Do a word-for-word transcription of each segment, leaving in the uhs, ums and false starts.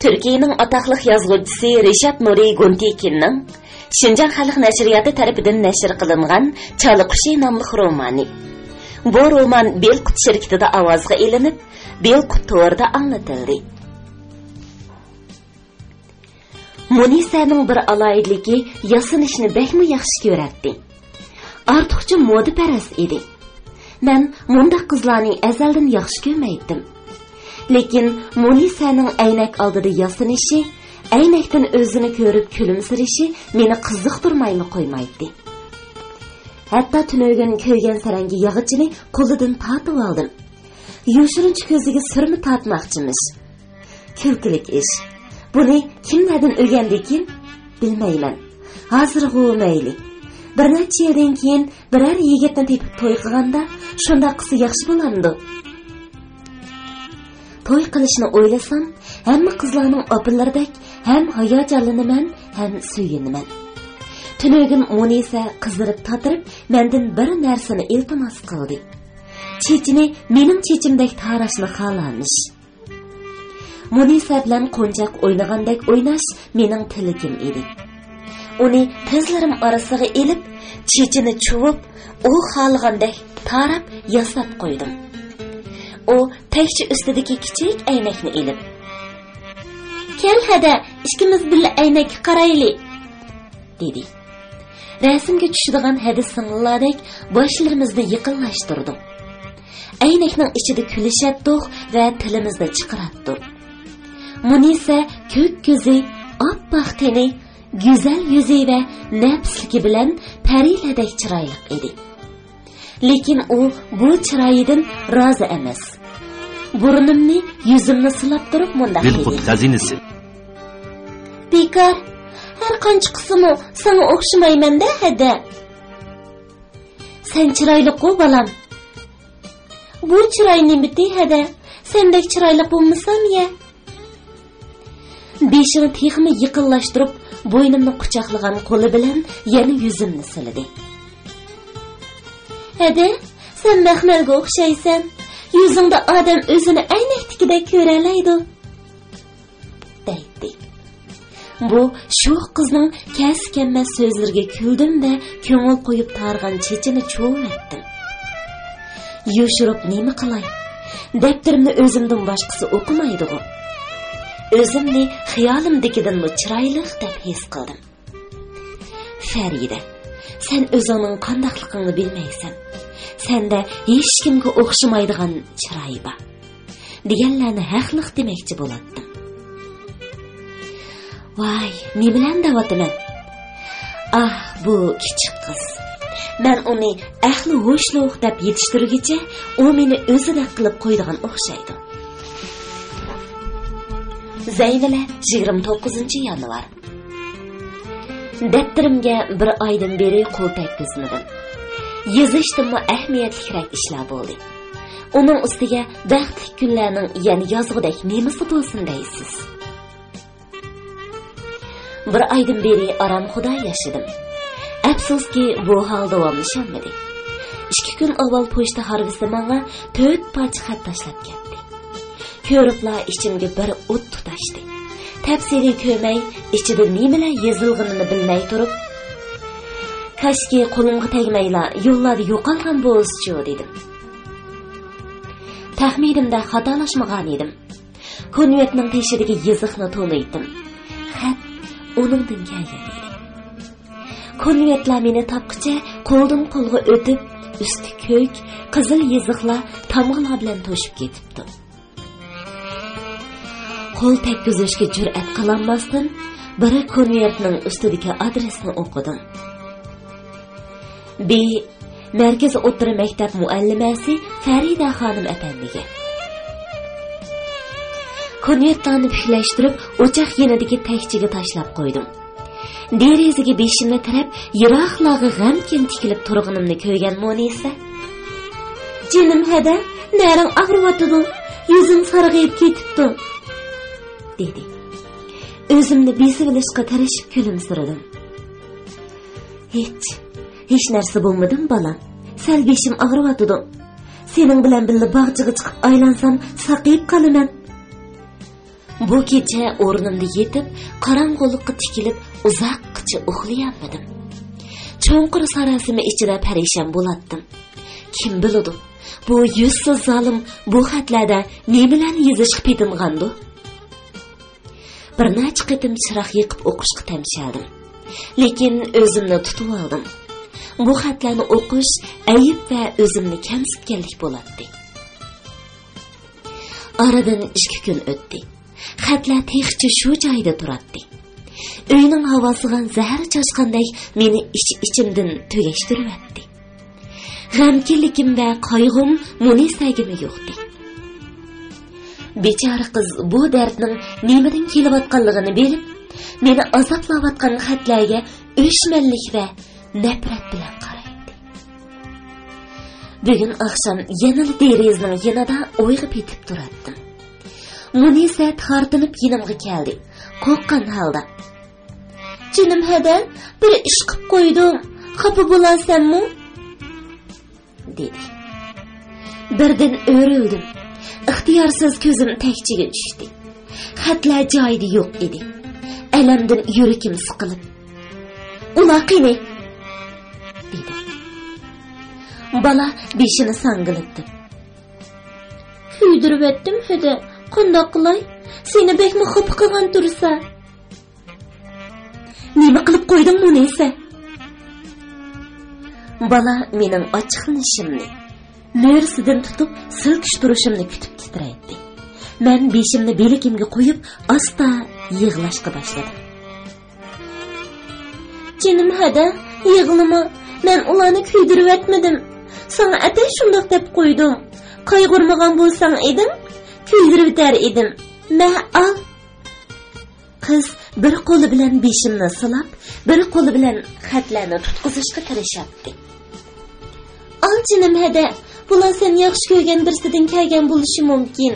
تۈركىيەنىڭ ئاتاقلىق يازغۇچىسى رىشات نۇرى گۇنتېكىننىڭ شىنجاڭ خەلق نەشرىياتى تەرىپىدىن نەشر قىلىنغان چالا قۇشى ناملىق رومانى. بۇ رومان بېلقۇت شىركىتىدە ئاۋازغا ئېلىنىپ، بېلقۇت تورىدا ئاڭلىتىلدى. مۇنىسەنىڭ بىر ئالاھىدىلىكى ياسىنىشنى بەكمۇ ياخشى كۆرەتتى. ئارتۇقچە مودىپەرەس ئىدى. مەن مۇنداق قىزلارنى ئەزەلدىن ياخشى كۆرمەيتتىم. لېكىن مۇنىسەنىڭ ئەينەك ئالدىدا ياسىنىشى، ئەينەكتىن ئۆزىنى كۆرۈپ كۈلۈمسىرىشى مېنى قىزىقتۇرمايمۇ قويمايتتى. ھەتتا تۈنۈگۈن كۆيگەن سەرەڭگە ياغىچىنى قولىدىن تارتىۋالدىم. يوشۇرۇنچە كۆزىگە سۈرمە تارتماقچىمىش. كۈلكىلىك ئىش. بۇنى كىملەردىن ئۆگەندىكىن؟ بىلمەيمەن. ھازىرغۇ مەيلى. بىر نەچچە يىلدىن كېيىن بىرەر يىگىتنى تېپىپ توي قىلغاندا شۇنداق قىلسا ياخشى بولامدۇ؟ توي قىلىشنى ئويلىسام، ھەممە قىزلارنىڭ ئاپىلىرىدەك ھەم ھاياجانلىنىمەن، ھەم سۆيۈنىمەن. تۈنۈگۈن مۇنىسە قىزىرىپ تاتىرىپ مەندىن بىر نەرسىنى ئىلتىماس قىلدى. چېچىنى مېنىڭ چېچىمدەك تاراشنى خالامىش. مۇنىسە بىلەن قونچاق ئوينىغاندەك ئويناش مېنىڭ تىلىكىم ئىدى. ئۇنى تىزلىرىم ئارىسىغا ئېلىپ، چېچىنى چۇۋۇپ، ئۇ خالىغاندەك تاراپ ياساپ قويدۇم. ئۇ تەكچە ئۈستىدىكى كىچىك ئەينەكنى ئېلىپ، «كەل ھەدە، ئىككىمىز بىللە ئەينەككە قارايلى.» دېدى. رەسىمگە چۈشىدىغان ھەدە سىڭىللاردەك باشلىرىمىزنى يېقىنلاشتۇردۇق. ئەينەكنىڭ ئىچىدە كۈلۈشەتتۇق ۋە تىلىمىزنى چىقىراتتۇق. مۇنىسە كۆك كۆزى، ئاپئاق تېنى، گۈزەل يۈزى ۋە نەپىسلىكى بىلەن پەرىلەردەك چىرايلىق ئىدى. لېكىن ئۇ بۇ چىرايىدىن رازى ئەمەس. بۇرنۇمنى، يۈزۈمنى سىلاپ تۇرۇپ مۇنداق دېدى. بىلقۇت خەزىنىسى. بىكار، ھەر قانچە قىلسىمۇ ساڭا ئوخشىمايمەن-دە، ھەدە. سەن چىرايلىققۇ، بالام. بۇ چىراي نېمىتى، ھەدە؟ سەندەك چىرايلىق بولمىسام يە. بېشىنى تېخىمۇ يېقىنلاشتۇرۇپ، بوينۇمنى قۇچاقلىغان قولى بىلەن يەنە يۈزۈمنى سىلىدى. ھەدە، سەن مەخمەلگە ئوخشايسەن. يۈزۈڭدە ئادەم ئۆزىنى ئەينەكتىكىدەك كۆرەلەيدۇ، دەيتتى. بۇ شوخ قىزنىڭ كەس-كەممەس سۆزلىرىگە كۈلدۈم ۋە كۆڭۈل قويۇپ تارىغان چېچىنى چۇۋۇۋەتتىم. يوشۇرۇپ نېمە قىلاي؟ دەپتىرىمنى ئۆزۈمدىن باشقىسى ئوقۇمايدىغۇ. ئۆزۈمنى خىيالىمدىكىدىنمۇ چىرايلىق دەپ ھېس قىلدىم. فەرىدە، سەن ئۆزۈڭنىڭ قانداقلىقىڭنى بىلمەيسەن. سەندە ھېچكىمگە ئوخشىمايدىغان چىراي بار، دېگەنلەرنى ھەقلىق دېمەكچى بولاتتىم. ۋاي، نېمىلەرنى دەۋاتىمەن؟ ئاھ، بۇ كىچىك قىز. مەن ئۇنى ئەقلى ھوشلۇق دەپ يېتىشتۈرگۈچە، ئۇ مېنى ئۆزىدەك قىلىپ قويىدىغان ئوخشايدۇ. زەينىلە، يىگىرمە توققۇزىنچى يانۋار. دەپتىرىمگە بىر ئايدىن بېرى قول تەگكۈزمىدىم. يېزىشتىنمۇ ئەھمىيەتلىكرەك ئىشلار بولدى. ئۇنىڭ ئۈستىگە بەختلىك كۈنلەرنىڭ يەنە يازغۇدەك نېمىسى بولسۇن دەيسىز؟ بىر ئايدىن بېرى ئارامخۇدا ياشىدىم. ئەپسۇسكى، بۇ ھال داۋاملىشالمىدى. ئىككى كۈن ئاۋۋال پوچتا ھارۋىسى ماڭا تۆت پارچە خەت تاشلاپ كەتتى. كۆرۈپلا ئىچىمگە بىر ئوت تۇتاشتى. تەپسىلىي كۆرمەي، ئىچىدە نېمىلەر يېزىلغىنىنى بىلمەي تۇرۇپ، «كاشكى قولۇمغا تەگمەيلا يوللاردا يوقالغان بولسىچۇ» دېدىم. تەخمىنىمدە خاتالاشمىغان ئىدىم. كونۋېرتنىڭ تېشىدىكى يېزىقنى تونۇيتتىم. خەت ئۇنىڭدىن كەلگەن ئىدى. كونۋېرتلار مېنى تاپقىچە قولدىن قولغا ئۆتۈپ، ئۈستى كۆك، قىزىل يېزىقلار تامغىلار بىلەن توشۇپ كېتىپتۇ. قول تەگكۈزۈشكە جۈرئەت قىلالماستىن، بىر كونۋېرتنىڭ ئۈستىدىكى ئادرېسنى ئوقۇدۇم. بى، مەركىزىي ئوتتۇرا مەكتەپ مۇئەللىمەسى فەرىدە خانىم ئەپەندىگە. كونۋېرتلارنى پۈكلەشتۈرۈپ، ئوچاق يېنىدىكى تەكچىگە تاشلاپ قويدۇم. دېرىزىگە بېشىمنى تىرەپ، يىراقلارغا غەمكىن تىكىلىپ تۇرغىنىمنى كۆرگەن مۇنىسە، «جېنىم ھەدە، نەرىڭ ئاغرىۋاتىدۇ، يۈزۈڭ سارغىيىپ كېتىپتۇ» دېدى. ئۆزۈمنى بېسىۋېلىشقا تىرىشىپ كۈلۈمسىرىدىم. «ھېچ، ھېچ نەرسە بولمىدىم، بالام. سەل بېشىم ئاغرىۋاتىدۇ. سېنىڭ بىلەن بىللە باغچىغا چىقىپ ئايلانسام، ساقىيىپ قالىمەن.» بۇ كېچە ئورنۇمدا يېتىپ، قاراڭغۇلۇققا تىكىلىپ، ئۇزاققىچە ئۇخلىيالمىدىم. چوڭقۇر ساراسىمە ئىچىدە پەرىشان بولاتتىم. كىم بىلىدۇ، بۇ يۈزسىز زالىم بۇ خەتلەردە نېمىلەرنى يېزىشقا پېتىنغاندۇ؟ بىر نەچچە قېتىم چىراغ يېقىپ ئوقۇشقا تەمشەلدىم. لېكىن ئۆزۈمنى تۇتۇۋالدىم. بۇ خەتلەرنى ئوقۇش ئەيىب ۋە ئۆزۈمنى كەمسىتكەنلىك بولاتتى. ئارىدىن ئىككى كۈن ئۆتتى. خەتلەر تېخىچە شۇ جايدا تۇراتتى. ئۆينىڭ ھاۋاسىغا زەھەر چاچقاندەك مېنى ئىچ-ئىچىمدىن تۈگەشتۈرۈۋەتتى. غەمكىنلىكىم ۋە قايغۇم مۇنىسەگىمۇ يوقتى. بىچارە قىز بۇ دەردنىڭ نېمىدىن كېلىۋاتقانلىقىنى بىلىپ، مېنى ئازابلاۋاتقان خەتلەرگە ئۆچمەنلىك ۋە نەپرەت بىلەن قارايتتى. بۈگۈن ئاخشام يەنىلا دېرىزىنىڭ يېنىدا ئويغا پېتىپ تۇراتتىم. مۇنىسە تارتىنىپ يېنىمغا كەلدى، قورققان ھالدا. «جېنىم ھەدە، بىر ئىش قىپ قويدۇم، خاپا بولارسەنمۇ؟» دېدى. بىردىن ئۆرۈلدۈم. ئىختىيارسىز كۆزۈم تەكچىگە چۈشتى. خەتلەر جايىدا يوق ئىدى. ئەلەمدىن يۈرىكىم سىقىلىپ، «ئۇلار قېنى؟» دېدىم. بالا بېشىنى ساڭگىلىتىپ، «كۆيدۈرۈۋەتتىم ھەدە، قانداق قىلاي؟ سېنى بەكمۇ خاپا قىلغان تۇرسا.» «نېمە قىلىپ قويدۇڭ مۇنىسە؟» بالا مېنىڭ ئاچچىقلىنىشىمنى، مۈرىسىدىن تۇتۇپ سىلكىش تۇرۇشۇمنى كۈتۈپ تىترەيتتى. مەن بېشىمنى بىلىكىمگە قويۇپ، ئاستا يىغلاشقا باشلىدىم. «جېنىم ھەدە، يىغلىما. مەن ئۇلارنى كۆيدۈرۈۋەتمىدىم. ساڭا ئەتە شۇنداق دەپ قويدۇم. قايغۇرمىغان بولساڭ ئىدىڭ، كۆيدۈرۈۋېتەر ئىدىم. مە، ئال.» قىز بىر قولى بىلەن بېشىمنى سىلاپ، بىر قولى بىلەن خەتلەرنى تۇتقۇزۇشقا تىرىشاتتى. «ئال جېنىم ھەدە، بۇلار سەن ياخشى كۆرگەن بىرسىدىن كەلگەن بولۇشى مۇمكىن.»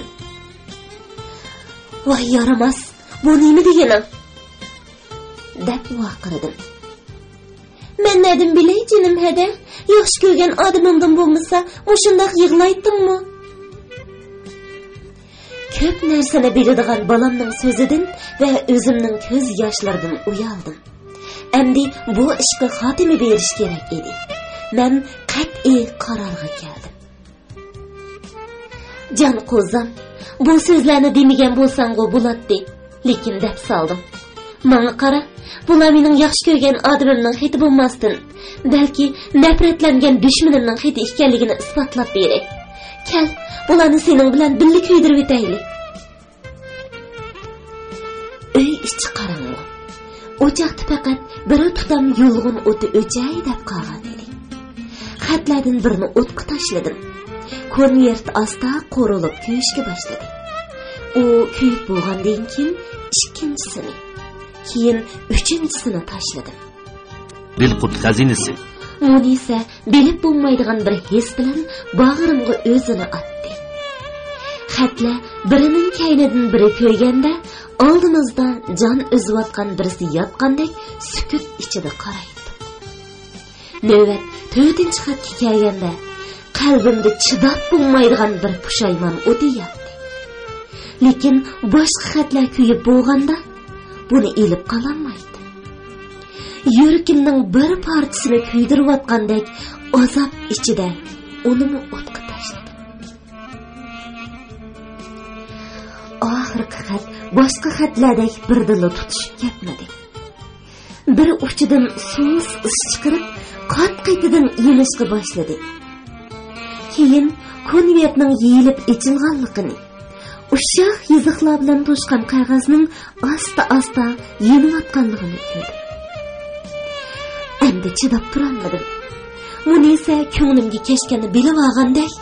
«ۋاي يارىماس، بۇ نېمە دېگىنىڭ؟» دەپ ۋارقىرىدىم. «مەن نەدىن بىلەي جېنىم ھەدە، ياخشى كۆرگەن ئادىمىڭدىن بولمىسا مۇشۇنداق يىغلايتتىڭمۇ؟» كۆپ نەرسىنى بىلىدىغان بالامنىڭ سۆزىدىن ۋە ئۆزۈمنىڭ كۆز ياشلىرىدىن ئۇيالدىم. ئەمدى بۇ ئىشقا خاتىمە بېرىش كېرەك ئىدى. مەن قەتئىي قارارغا كەلدىم. «جان قوزام، بۇ سۆزلەرنى دېمىگەن بولساڭغۇ بولاتتى، لېكىن دەپ سالدىڭ. ماڭا قارا، بۇلار مېنىڭ ياخشى كۆرگەن ئادىمىمنىڭ خېتى بولماستىن، بەلكى نەپرەتلەنگەن دۈشمىنىمنىڭ خېتى ئىكەنلىكىنى ئىسپاتلاپ بېرەي. كەل، بۇلارنى سېنىڭ بىلەن بىللە كۆيدۈرۈۋېتەيلى.» ئۆي ئىچى قاراڭغۇ. ئوچاقتا پەقەت بىر تۇتام يۇلغۇن ئوتى ئۆچەي دەپ قالغان ئىدى. خەتلەردىن بىرىنى ئوتقا تاشلىدىم. كونۋېرت ئاستا قورۇلۇپ كۆيۈشكە باشلىدى. ئۇ كۆيۈپ بولغاندىن كېيىن ئىككىنچىسىنى، كېيىن ئۈچىنچىسىنى تاشلىدىم. بىلقۇت خەزىنىسى. مۇنىسە بىلىپ بولمايدىغان بىر ھېس بىلەن باغرىمغا ئۆزىنى ئاتتى. خەتلەر بىرىنىڭ كەينىدىن بىرى كۆيگەندە، ئالدىمىزدا جان ئۈزۈۋاتقان بىرسى ياتقاندەك سۈكۈت ئىچىدە قارايتتۇق. نۆۋەت تۆتىنچى خەتكە كەلگەندە، قەلبىمدە چىداپ بولمايدىغان بىر پۇشايمان ئوتى ياندى. لېكىن باشقا خەتلەر كۆيۈپ بولغاندا، بۇنى ئېلىپ قالالمايتتىم. يۈرىكىمنىڭ بىر پارچىسىنى كۆيدۈرۈۋاتقاندەك ئازاب ئىچىدە ئۇنىمۇ ئوتقا تاشلىدىم. ئاخىرقى خەت باشقا خەتلەردەك بىردىنلا تۇتىشىپ كەتمىدى. بىر ئۇچىدىن سۇس ئىس چىقىرىپ، قات-قېتىدىن يېنىشقا باشلىدى. كېيىن كونۋېرتنىڭ يېيىلىپ ئېچىلغانلىقىنى، ئۇششاق يېزىقلار بىلەن توشقان قەغەزنىڭ ئاستا-ئاستا يېنىۋاتقانلىقىنى كۆردۈم. ئەمدى چىداپ تۇرالمىدىم. مۇنىسە كۆڭلۈمگە كەچكەننى بىلىۋالغاندەك،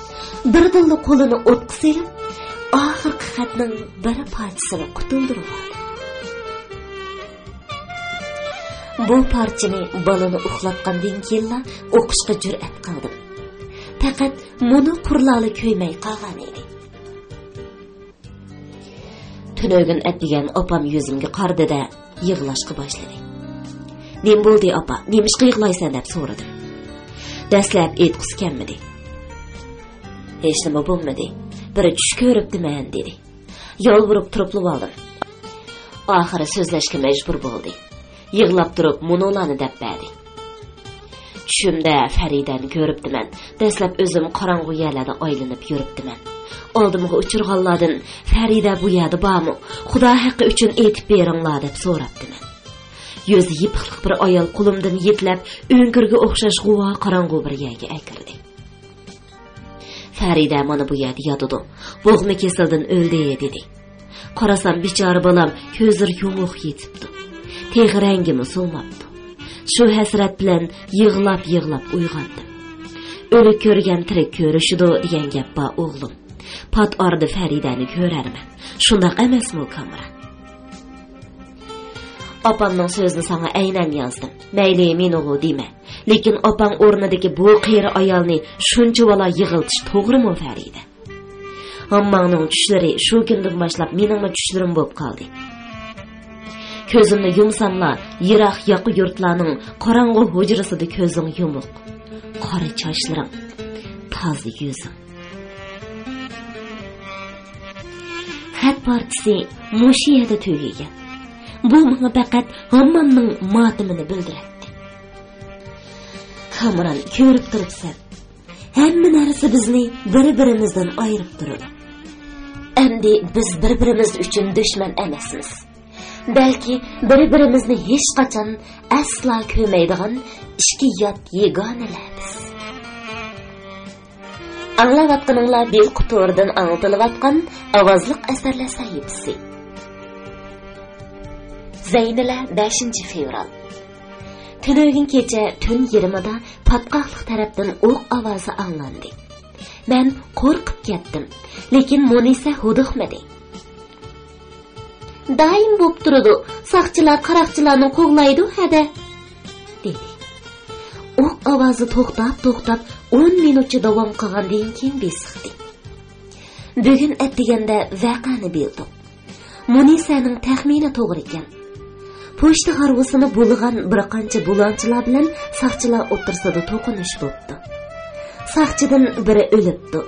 بىردىنلا قولىنى ئوتقا سېلىپ، ئاخىرقى خەتنىڭ بىر پارچىسىنى قۇتۇلدۇرۇۋالدى. بۇ پارچىنى بالىنى ئۇخلاتقاندىن كېيىنلا ئوقۇشقا جۈرئەت قىلدىم. پەقەت مۇنۇ قۇرلارلا كۆيمەي قالغان ئىدى. تۈنۈگۈن ئەتىگەن ئاپام يۈزۈمگە قارىدى-دە، يىغلاشقا باشلىدى. «نېمە بولدى، ئاپا؟ نېمىشقا يىغلايسەن؟» دەپ سورىدىم. دەسلەپ ئېيتقۇسى كەلمىدى. «ھېچنېمە بولمىدى. بىر چۈش كۆرۈپتىمەن» دېدى. يالۋۇرۇپ تۇرۇپلا ئالدىم. ئاخىرى سۆزلەشكە مەجبۇر بولدى. يىغلاپ تۇرۇپ مۇنۇلارنى دەپ بەردى. چۈشۈمدە فەرىدەنى كۆرۈپتىمەن. دەسلەپ ئۆزۈم قاراڭغۇ يەرلەردە ئايلىنىپ يۈرۈپتىمەن. ئالدىمغا ئۇچرىغانلاردىن، «فەرىدە بۇ يەردە بارمۇ؟ خۇدا ھەققى ئۈچۈن ئېيتىپ بېرىڭلار» دەپ سوراپتىمەن. يۈزى يېپىقلىق بىر ئايال قولۇمدىن يېتىلەپ، ئۆڭكۈرگە ئوخشاش غۇۋا قاراڭغۇ بىر يەرگە ئەكىردى. «فەرىدە مانا بۇ يەردە ياتىدۇ. بوغما كېسىلىدىن ئۆلدى» دېدى. قارىسام، بىچارە بالام كۆزلىرى يۇمۇق يېتىپتۇ. تېخى رەڭگىمۇ سولماپتۇ. شۇ ھەسرەت بىلەن يىغلاپ-يىغلاپ ئويغاندىم. «ئۆلۈك كۆرگەن تىرىك كۆرۈشىدۇ» دېگەن گەپ بار، ئوغلۇم. پات ئارىدا فەرىدەنى كۆرەرمەن. شۇنداق ئەمەسمۇ، كامران؟ ئاپامنىڭ سۆزىنى ساڭا ئەينەن يازدىم. مەيلى، مېنىغۇ دېمە. لېكىن ئاپاڭ ئورنىدىكى بۇ قېرى ئايالنى شۇنچىۋالا يىغلىتىش توغرىمۇ، فەرىدە؟ ھامماڭنىڭ چۈشلىرى شۇ كۈندىن باشلاپ مېنىڭمۇ چۈشلىرىم بولۇپ قالدى. كۆزۈمنى يۇمساملا، يىراق ياقا يۇرتلارنىڭ قاراڭغۇ ھۇجرىسىدا كۆزۈڭ يۇمۇق. قارا چاچلىرىڭ، تازا يۈزۈڭ. خەت پارچىسى مۇشۇ يەردە تۈگىگەن. بۇ ماڭا پەقەت ھاممامنىڭ ماتىمىنى بىلدۈرەتتى. كامران، كۆرۈپ تۇرۇپسەن، ھەممە نەرسە بىزنى بىر-بىرىمىزدىن ئايرىپ تۇرىدۇ. ئەمدى بىز بىر-بىرىمىز ئۈچۈن دۈشمەن ئەمەسمىز. بەلكى بىر-بىرىمىزنى ھېچقاچان ئەسلا كۆرمەيدىغان ئىككى يات يېگانىلەر بىز. ئاڭلاۋاتقىنىڭلار بىلقۇ تورىدىن ئاڭلىتىلىۋاتقان ئاۋازلىق ئەسەرلەر سەھىپىسى. زەينىلە، بەشىنچى فېۋرال. تۈنۈگۈن كېچە تۈن يېرىمىدا پاتقاقلىق تەرەپتىن ئوق ئاۋازى ئاڭلاندى. مەن قورقۇپ كەتتىم، لېكىن مۇنىسە ھودۇقمىدى. «دائىم بوپ تۇرىدۇ، ساقچىلار قاراقچىلارنى قوغلايدۇ ھەدە» دېدى. ئوق ئاۋازى توختاپ-توختاپ ئون مىنۇتچە داۋام قىلغاندىن كېيىن بېسىقتى. بۈگۈن ئەتىگەندە ۋەقەنى بىلدۇق. مۇنىسەنىڭ تەخمىنى توغرا ئىكەن. پوچتا ھارۋىسىنى بۇلىغان بىر قانچە بۇلاڭچىلار بىلەن ساقچىلار ئوتتۇرىسىدا توقۇنۇش بوپتۇ. ساقچىدىن بىرى ئۆلۈپتۇ.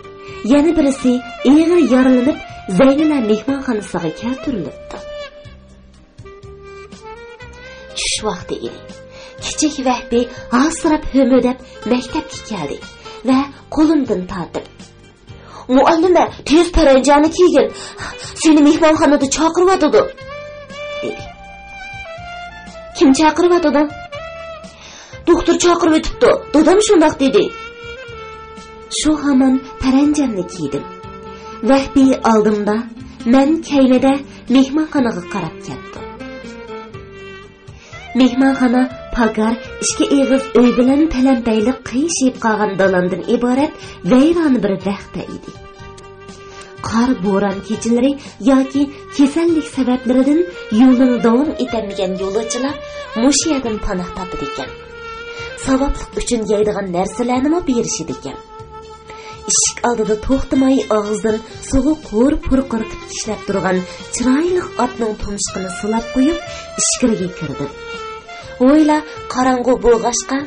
يەنە بىرسى ئېغىر يارىلىنىپ، زەينىلە مېھمانخانىسىغا كەلتۈرۈلۈپتۇ. چۈش ۋاقتى ئىدى. كىچىك ۋەھبى ھاسىراپ ھۆمۈدەپ مەكتەپكە كەلدى ۋە قولۇمدىن تارتىپ، «مۇئەللىمە، تېز پەرەنجاننى كىيگىن، سېنى مېھمانخانىدا چاقىرىۋاتىدۇ» دېدى. «كىم چاقىرىۋاتىدۇ؟» «دوختۇر چاقىرىۋېتىپتۇ، دادام شۇنداق دېدى.» شۇ ھامان پەرەنجەمنى كىيدىم. ۋەھبى ئالدىمدا، مەن كەينىدە مېھمانخانىغا قاراپ كەتتۇق. مېھمانخانا پاكار ئىككى ئېغىز ئۆي بىلەن پەلەمپەيلىك قىيشىيىپ قالغان دالاندىن ئىبارەت ۋەيرانە بىر ۋەخپە ئىدى. قار، بوران كېچىلىرى ياكى كېسەللىك سەۋەبلىرىدىن يولىنى داۋام ئېتەلمىگەن يولۇچىلار مۇشۇ يەردىن پاناھ تاپىدىكەن. ساۋابلىق ئۈچۈن يەيدىغان نەرسىلەرنىمۇ بېرىشىدىكەن. ئىشىك ئالدىدا توختىماي ئاغزىدىن سوغۇق ھور پۇرقىرىتىپ كىشنەپ تۇرغان چىرايلىق ئاتنىڭ تۇمشۇقىنى سىلاپ قويۇپ، ئىچكىرىگە كىردىم. ھويلا قاراڭغۇ بولغاچقا،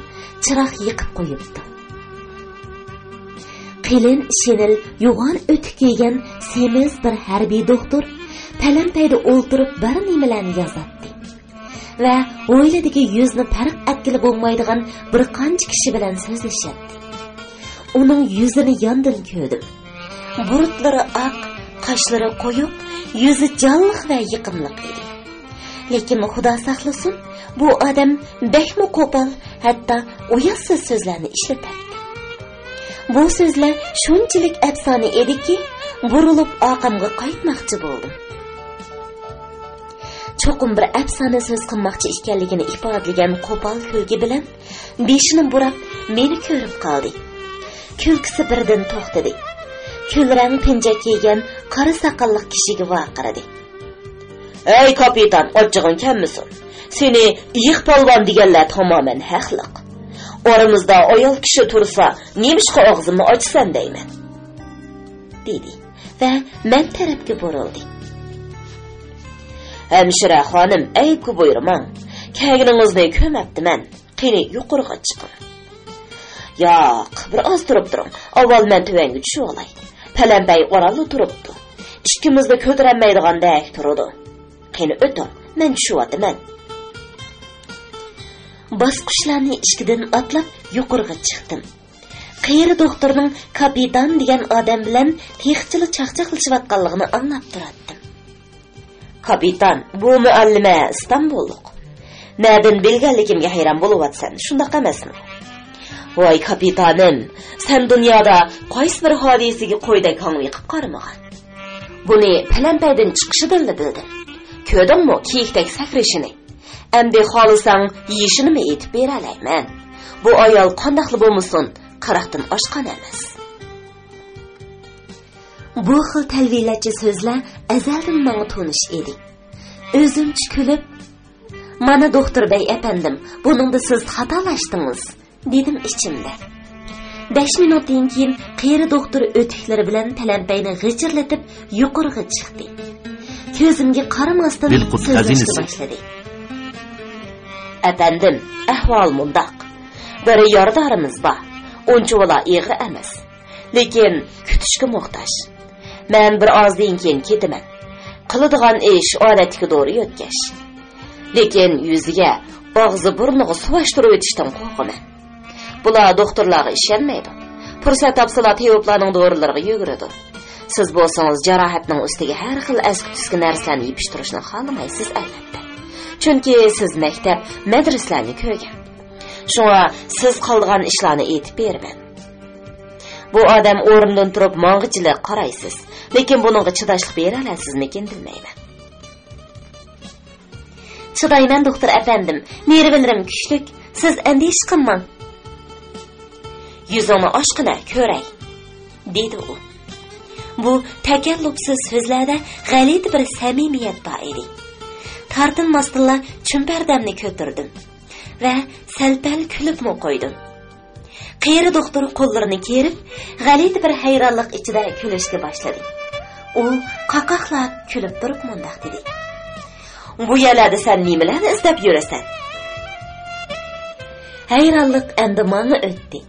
چىراغ يېقىپ قويۇپتۇ. قېلىن شىنىل، يوغان ئۆتۈك كىيگەن سېمىز بىر ھەربىي دوختۇر پەلەمپەيدە ئولتۇرۇپ بىر نېمىلەرنى يازاتتى ۋە ھويلىدىكى يۈزنى پەرق ئەتكىلى بولمايدىغان بىر قانچە كىشى بىلەن سۆزلىشەتتى. ئۇنىڭ يۈزىنى ياندىن كۆردۈم. بۇرۇتلىرى ئاق، قاشلىرى قويۇق، يۈزى جانلىق ۋە يېقىملىق ئىدى. لېكىن خۇدا ساقلىسۇن، بۇ ئادەم بەكمۇ قوپال، ھەتتا ئۇياتسىز سۆزلەرنى ئىشلىتەتتى. بۇ سۆزلەر شۇنچىلىك ئەپسانە ئىدىكى، بۇرۇلۇپ ئارقامغا قايتماقچى بولدۇم. چوقۇم بىر ئەپسانە سۆز قىلماقچى ئىكەنلىكىنى ئىپادىلىگەن قوپال كۈلكە بىلەن بېشىنى بۇراپ مېنى كۆرۈپ قالدى. كۈلكىسى بىردىن توختىدى. كۈل رەڭ پىنجەك كىيگەن قارا ساقاللىق كىشىگە ۋارقىرىدى. «ھەي، كاپىتان، ئاچچىقىڭ كەلمىسۇن. سېنى ئېيىق پالۋان دېگەنلەر تامامەن ھەقلىق. ئارىمىزدا ئايال كىشى تۇرسا، نېمىشقا ئاغزىمنى ئاچىسەن دەيمەن» دېدى ۋە مەن تەرەپكە بۇرۇلدى. «ھەمشىرە خانىم، ئەيىبكە بۇيرۇماڭ. كەلگىنىڭىزنى كۆرمەپتىمەن. قېنى، يۇقىرىغا چىقىڭ.» «ياق، بىر ئاز تۇرۇپ تۇرۇڭ. ئاۋۋال مەن تۆۋەنگە چۈشۈۋالاي. پەلەمپەي ئورانلا تۇرۇپتۇ. ئىككىمىزنى كۆتۈرەلمەيدىغاندەك تۇرىدۇ. قېنى ئۆتۈڭ، مەن چۈشۈۋاتىمەن. باسقۇچلارنى ئىككىدىن ئاتلاپ يۇقىرىغا چىقتىم. قېرى دوختۇرنىڭ كاپىتان دېگەن ئادەم بىلەن تېخىچىلا چاقچاقلىشىۋاتقانلىقىنى ئاڭلاپ تۇراتتىم. كاپىتان، بۇ مۇئەللىمە ئىستانبۇللۇق. نەدىن بىلگەنلىكىمگە ھەيران بولۇۋاتىسەن، شۇنداق ئەمەسمۇ؟ ۋاي كاپىتانىم، سەن دۇنيادا قايسى بىر ھادىسىگە قويدەك ھاڭۋېقىپ قارىمىغان. بۇنى پەلەمپەيدىن چىقىشىدىنلا بىلدىم. كۆردۈڭمۇ كېيىكتەك سەكرىشىنى؟ ئەمدى خالىساڭ يېشىنىمۇ ئېيتىپ بېرەلەيمەن. بۇ ئايال قانداقلا بولمىسۇن، قىرىقتىن ئاشقان ئەمەس. بۇ خىل تەلۋىلەتچى سۆزلەر ئەزەلدىن ماڭا تونۇش ئىدى. ئۆزۈمچە كۈلۈپ، «مانا دوختۇر بەي ئەپەندىم، بۇنىڭدا سىز خاتالاشتىڭىز» دېدىم ئىچىمدە. بەش مىنۇتتىن كېيىن قېرى دوختۇر ئۆتۈكلىرى بىلەن پەلەمپەينى غىچىرلىتىپ يۇقىرىغا چىقتى. كۆزۈمگە قارىماستىن بىلقۇت سۆزلەشكە خەزىنىسى. باشلىدى. ئەپەندىم، ئەھۋال مۇنداق. بىر يارىدارىمىز بار. ئۇنچىۋالا ئېغىر ئەمەس. لېكىن كۈتۈشكە موھتاج. مەن بىر ئازدىن كېيىن كېتىمەن. قىلىدىغان ئىش ئادەتتىكى دورا يۆتكەش. لېكىن يۈزىگە، ئاغزى بۇرنىغا سۇ ئاشتۇرۇۋېتىشتىن قورقىمەن. بۇلار دوختۇرلارغا ئىشەنمەيدۇ. پۇرسەت تاپسىلا تېۋىپلارنىڭ دورىلىرىغا يۈگۈرىدۇ. سىز بولسىڭىز جاراھەتنىڭ ئۈستىگە ھەر خىل ئەسكى-تۈسكى نەرسىلەرنى يېپىشتۇرۇشنى خالىمايسىز، ئەلۋەتتە. چۈنكى سىز مەكتەپ، مەدرىسىلەرنى كۆرگەن. شۇڭا سىز قىلىدىغان ئىشلارنى ئېيتىپ بېرىمەن. بۇ ئادەم ئورنىدىن تۇرۇپ ماڭغىچىلىك قارايسىز. لېكىن بۇنىڭغا چىداشلىق بېرەلەيسىزمىكىن بىلمەيمەن. چىدايمەن، دوختۇر ئەپەندىم. نېرۋىلىرىم كۈچلۈك. سىز ئەندىشە قىلماڭ. يۈزۈڭنى ئاچقىنە، كۆرەي، دېدى ئۇ. بۇ تەكەللۇپسىز سۆزلەردە غەلىتە بىر سەمىمىيەت بار ئىدى. تارتىنماستىنلا چۈمپەردەمنى كۆتۈردۈم ۋە سەل-پەل كۈلۈپمۇ قويدۇم. قېرى دوختۇر قوللىرىنى كېرىپ، غەلىتە بىر ھەيرانلىق ئىچىدە كۈلۈشكە باشلىدى. ئۇ قاقاقلاپ كۈلۈپ تۇرۇپ مۇنداق دېدى: «بۇ يەرلەردە سەن نېمىلەرنى ئىزدەپ يۈرىسەن؟» ھەيرانلىق ئەمدى ماڭا ئۆتتى.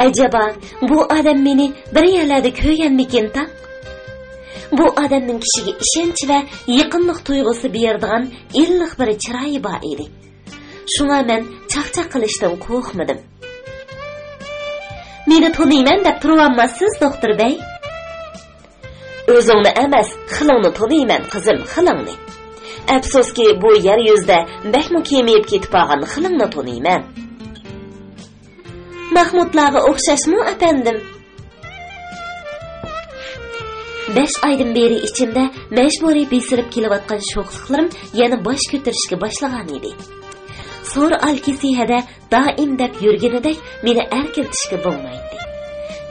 ئەجەبا، بۇ ئادەم مېنى بىر يەرلەردە كۆرگەنمىكىن تاڭ؟ بۇ ئادەمنىڭ كىشىگە ئىشەنچ ۋە يېقىنلىق تۇيغۇسى بېرىدىغان ئىللىق بىر چىرايى بار ئىدى. شۇڭا مەن چاقچاق قىلىشتىن قورقمىدىم. «مېنى تونۇيمەن دەپ تۇرۇۋالماسسىز، دوختۇر بەي.» «ئۆزۈڭنى ئەمەس، خىلىڭنى تونۇيمەن، قىزىم، خىلىڭنى. ئەپسۇسكى، بۇ يەر يۈزىدە بەكمۇ كېمىيىپ كېتىپ بارغان خىلىڭنى تونۇيمەن.» «مەخمۇتلارغا ئوخشاشمۇ، ئەپەندىم؟» بەش ئايدىن بېرى ئىچىمدە مەجبۇرىي بېسىلىپ كېلىۋاتقان شوخلۇقلىرىم يەنە باش كۆتۈرۈشكە باشلىغان ئىدى. سور ئالكىسى ھەدە دائىم دەپ يۈرگىنىدەك مېنى ئەركىلىتىشكە بولمايتتى.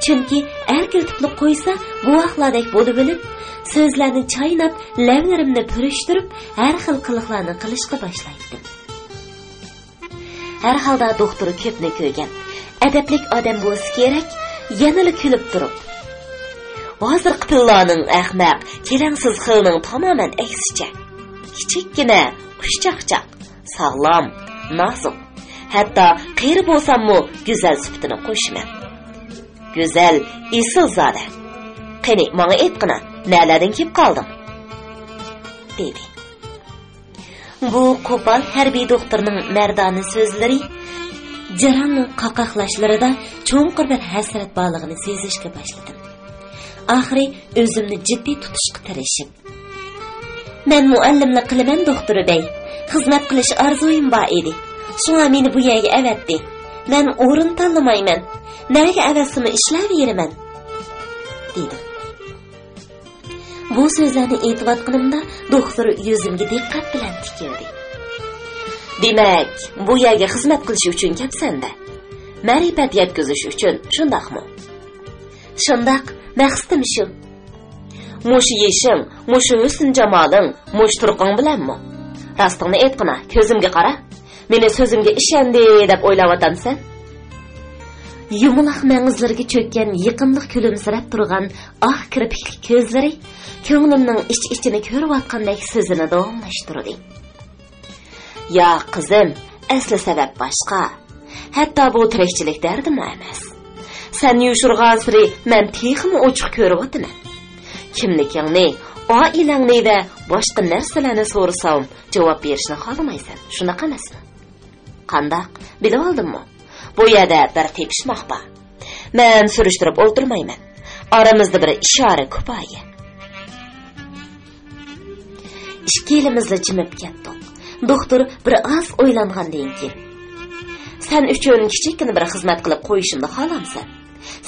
چۈنكى ئەركىلىتىپلا قويسا، بوۋاقلاردەك بولۇۋېلىپ، سۆزلەرنى چايناپ، لەۋلىرىمنى پۈرۈشتۈرۈپ، ھەر خىل قىلىقلارنى قىلىشقا باشلايتتىم. ھەر ھالدا دوختۇر كۆپنى كۆرگەن، ئەدەپلىك ئادەم بولسا كېرەك، يەنىلا كۈلۈپ تۇرۇپ، «ھازىرقى پىللانىڭ ئەخمەق، كېلەڭسىز خىلىنىڭ تامامەن ئەكسىچە. كىچىككىنە، خۇشچاقچاق، ساغلام، نازۇك. ھەتتا قېرى بولساممۇ گۈزەل سۈپىتىنى قوشىمەن. گۈزەل، ئېسىل زادە. قېنى، ماڭا ئېيتقىنا، نەلەردىن كېلىپ قالدىڭ؟» دېدى. بۇ قوپال ھەربىي دوختۇرنىڭ مەردانە سۆزلىرى، جاراڭ قاقاقلاشلىرىدا چوڭقۇر بىر ھەسرەت بارلىقىنى سېزىشكە باشلىدىم. ئاخىرى ئۆزۈمنى جىددىي تۇتۇشقا تىرىشىپ، «مەن مۇئەللىملىك قىلىمەن، دوختۇر بەي. خىزمەت قىلىش ئارزۇيۇم بار ئىدى. شۇڭا مېنى بۇ يەرگە ئەۋەتتى. مەن ئورۇن تاللىمايمەن. نەگە ئەۋەتسىمۇ ئىشلەۋېرىمەن.» دېدىم. بۇ سۆزلەرنى ئېيتىۋاتقىنىمدا دوختۇر يۈزۈمگە دىققەت بىلەن تىكىلدى. «دېمەك، بۇ يەرگە خىزمەت قىلىش ئۈچۈن كەپسەن-دە؟ مەرىپەت يەتكۈزۈش ئۈچۈن، شۇنداقمۇ؟» «شۇنداق، مەقسىتىم شۇ.» «مۇشۇ يېشىڭ، مۇشۇ ھۆسن-جامالىڭ، مۇشۇ تۇرقۇڭ بىلەنمۇ؟ راستىڭنى ئېيتقىنا، كۆزۈمگە قارا. مېنى سۆزۈمگە ئىشەندى دەپ ئويلاۋاتامسەن؟» يۇمىلاق مەڭزىلىرىگە چۆككەن يېقىملىق كۈلۈمسىرەپ تۇرغان ئاق كىرپىكلىك كۆزلىرى كۆڭلۈمنىڭ ئىچ-ئىچىنى كۆرۈۋاتقاندەك سۆزىنى داۋاملاشتۇردى. «ياق، قىزىم، ئەسلى سەۋەب باشقا. ھەتتا بۇ تىرىكچىلىك دەردىمۇ ئەمەس. سەن يوشۇرغانسېرى مەن تېخىمۇ ئوچۇق كۆرۈۋاتىمەن. كىملىكىڭنى، ئائىلەڭنى ۋە باشقا نەرسىلەرنى سورىسام، جاۋاب بېرىشنى خالىمايسەن، شۇنداق ئەمەسمۇ؟ قانداق؟ بىلىۋالدىممۇ؟ بۇ يەردە بىر تېپىشماق بار. مەن سۈرۈشتۈرۈپ ئولتۇرمايمەن. ئارىمىزدا بىر ئىشارە كۇپايە. ئىككىلىمىزلا جىمىپ كەتتۇق. دوختۇر بىر ئاز ئويلانغاندىن كېيىن، سەن ئۈچۈن كىچىككىنە بىر خىزمەت قىلىپ قويۇشۇمنى خالامسەن؟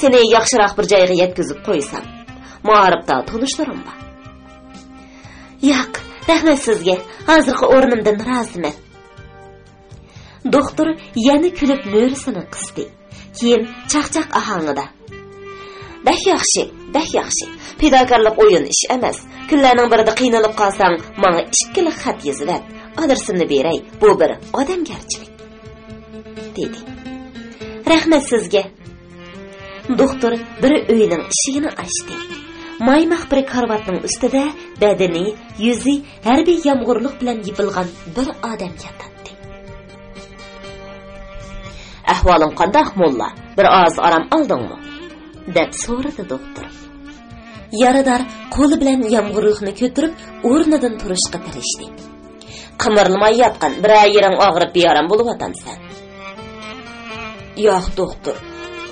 سېنى ياخشىراق بىر جايغا يەتكۈزۈپ قويسام. مائارىپتا تونۇشلىرىم بار. ياق، رەھمەت سىزگە. ھازىرقى ئورنۇمدىن رازىمەن. دوختۇر يەنە كۈلۈپ مۈرىسىنى قىستى. كېيىن چاقچاق ئاھاڭىدا، بەك ياخشى، بەك ياخشى. پىداكارلىق ئويۇن ئىش ئەمەس. كۈنلەرنىڭ بىرىدە قىينىلىپ قالساڭ، ماڭا ئىككىلىك خەت يېزىۋەت. ئادرېسىمنى بېرەي، بۇ بىر ئادەمگەرچىلىك، دېدى. رەھمەت سىزگە. دوختۇر بىر ئۆينىڭ ئىشىكىنى ئاچتى. مايماق بىر كارىۋاتنىڭ ئۈستىدە بەدىنى، يۈزى ھەربىي يامغۇرلۇق بىلەن يېپىلغان بىر ئادەم ياتاتتى. ئەھۋالىڭ قانداق، موللا؟ بىر ئاز ئارام ئالدىڭمۇ؟ دەپ سورىدى دوختۇر. يارىدار قولى بىلەن يامغۇرلۇقنى كۆتۈرۈپ، ئورنىدىن تۇرۇشقا تىرىشتى. قىمىرلىماي ياتقىن، بىرەر يېرىڭ ئاغرىپ بىئارام بولۇۋاتامسەن؟ ياق، دوختۇر.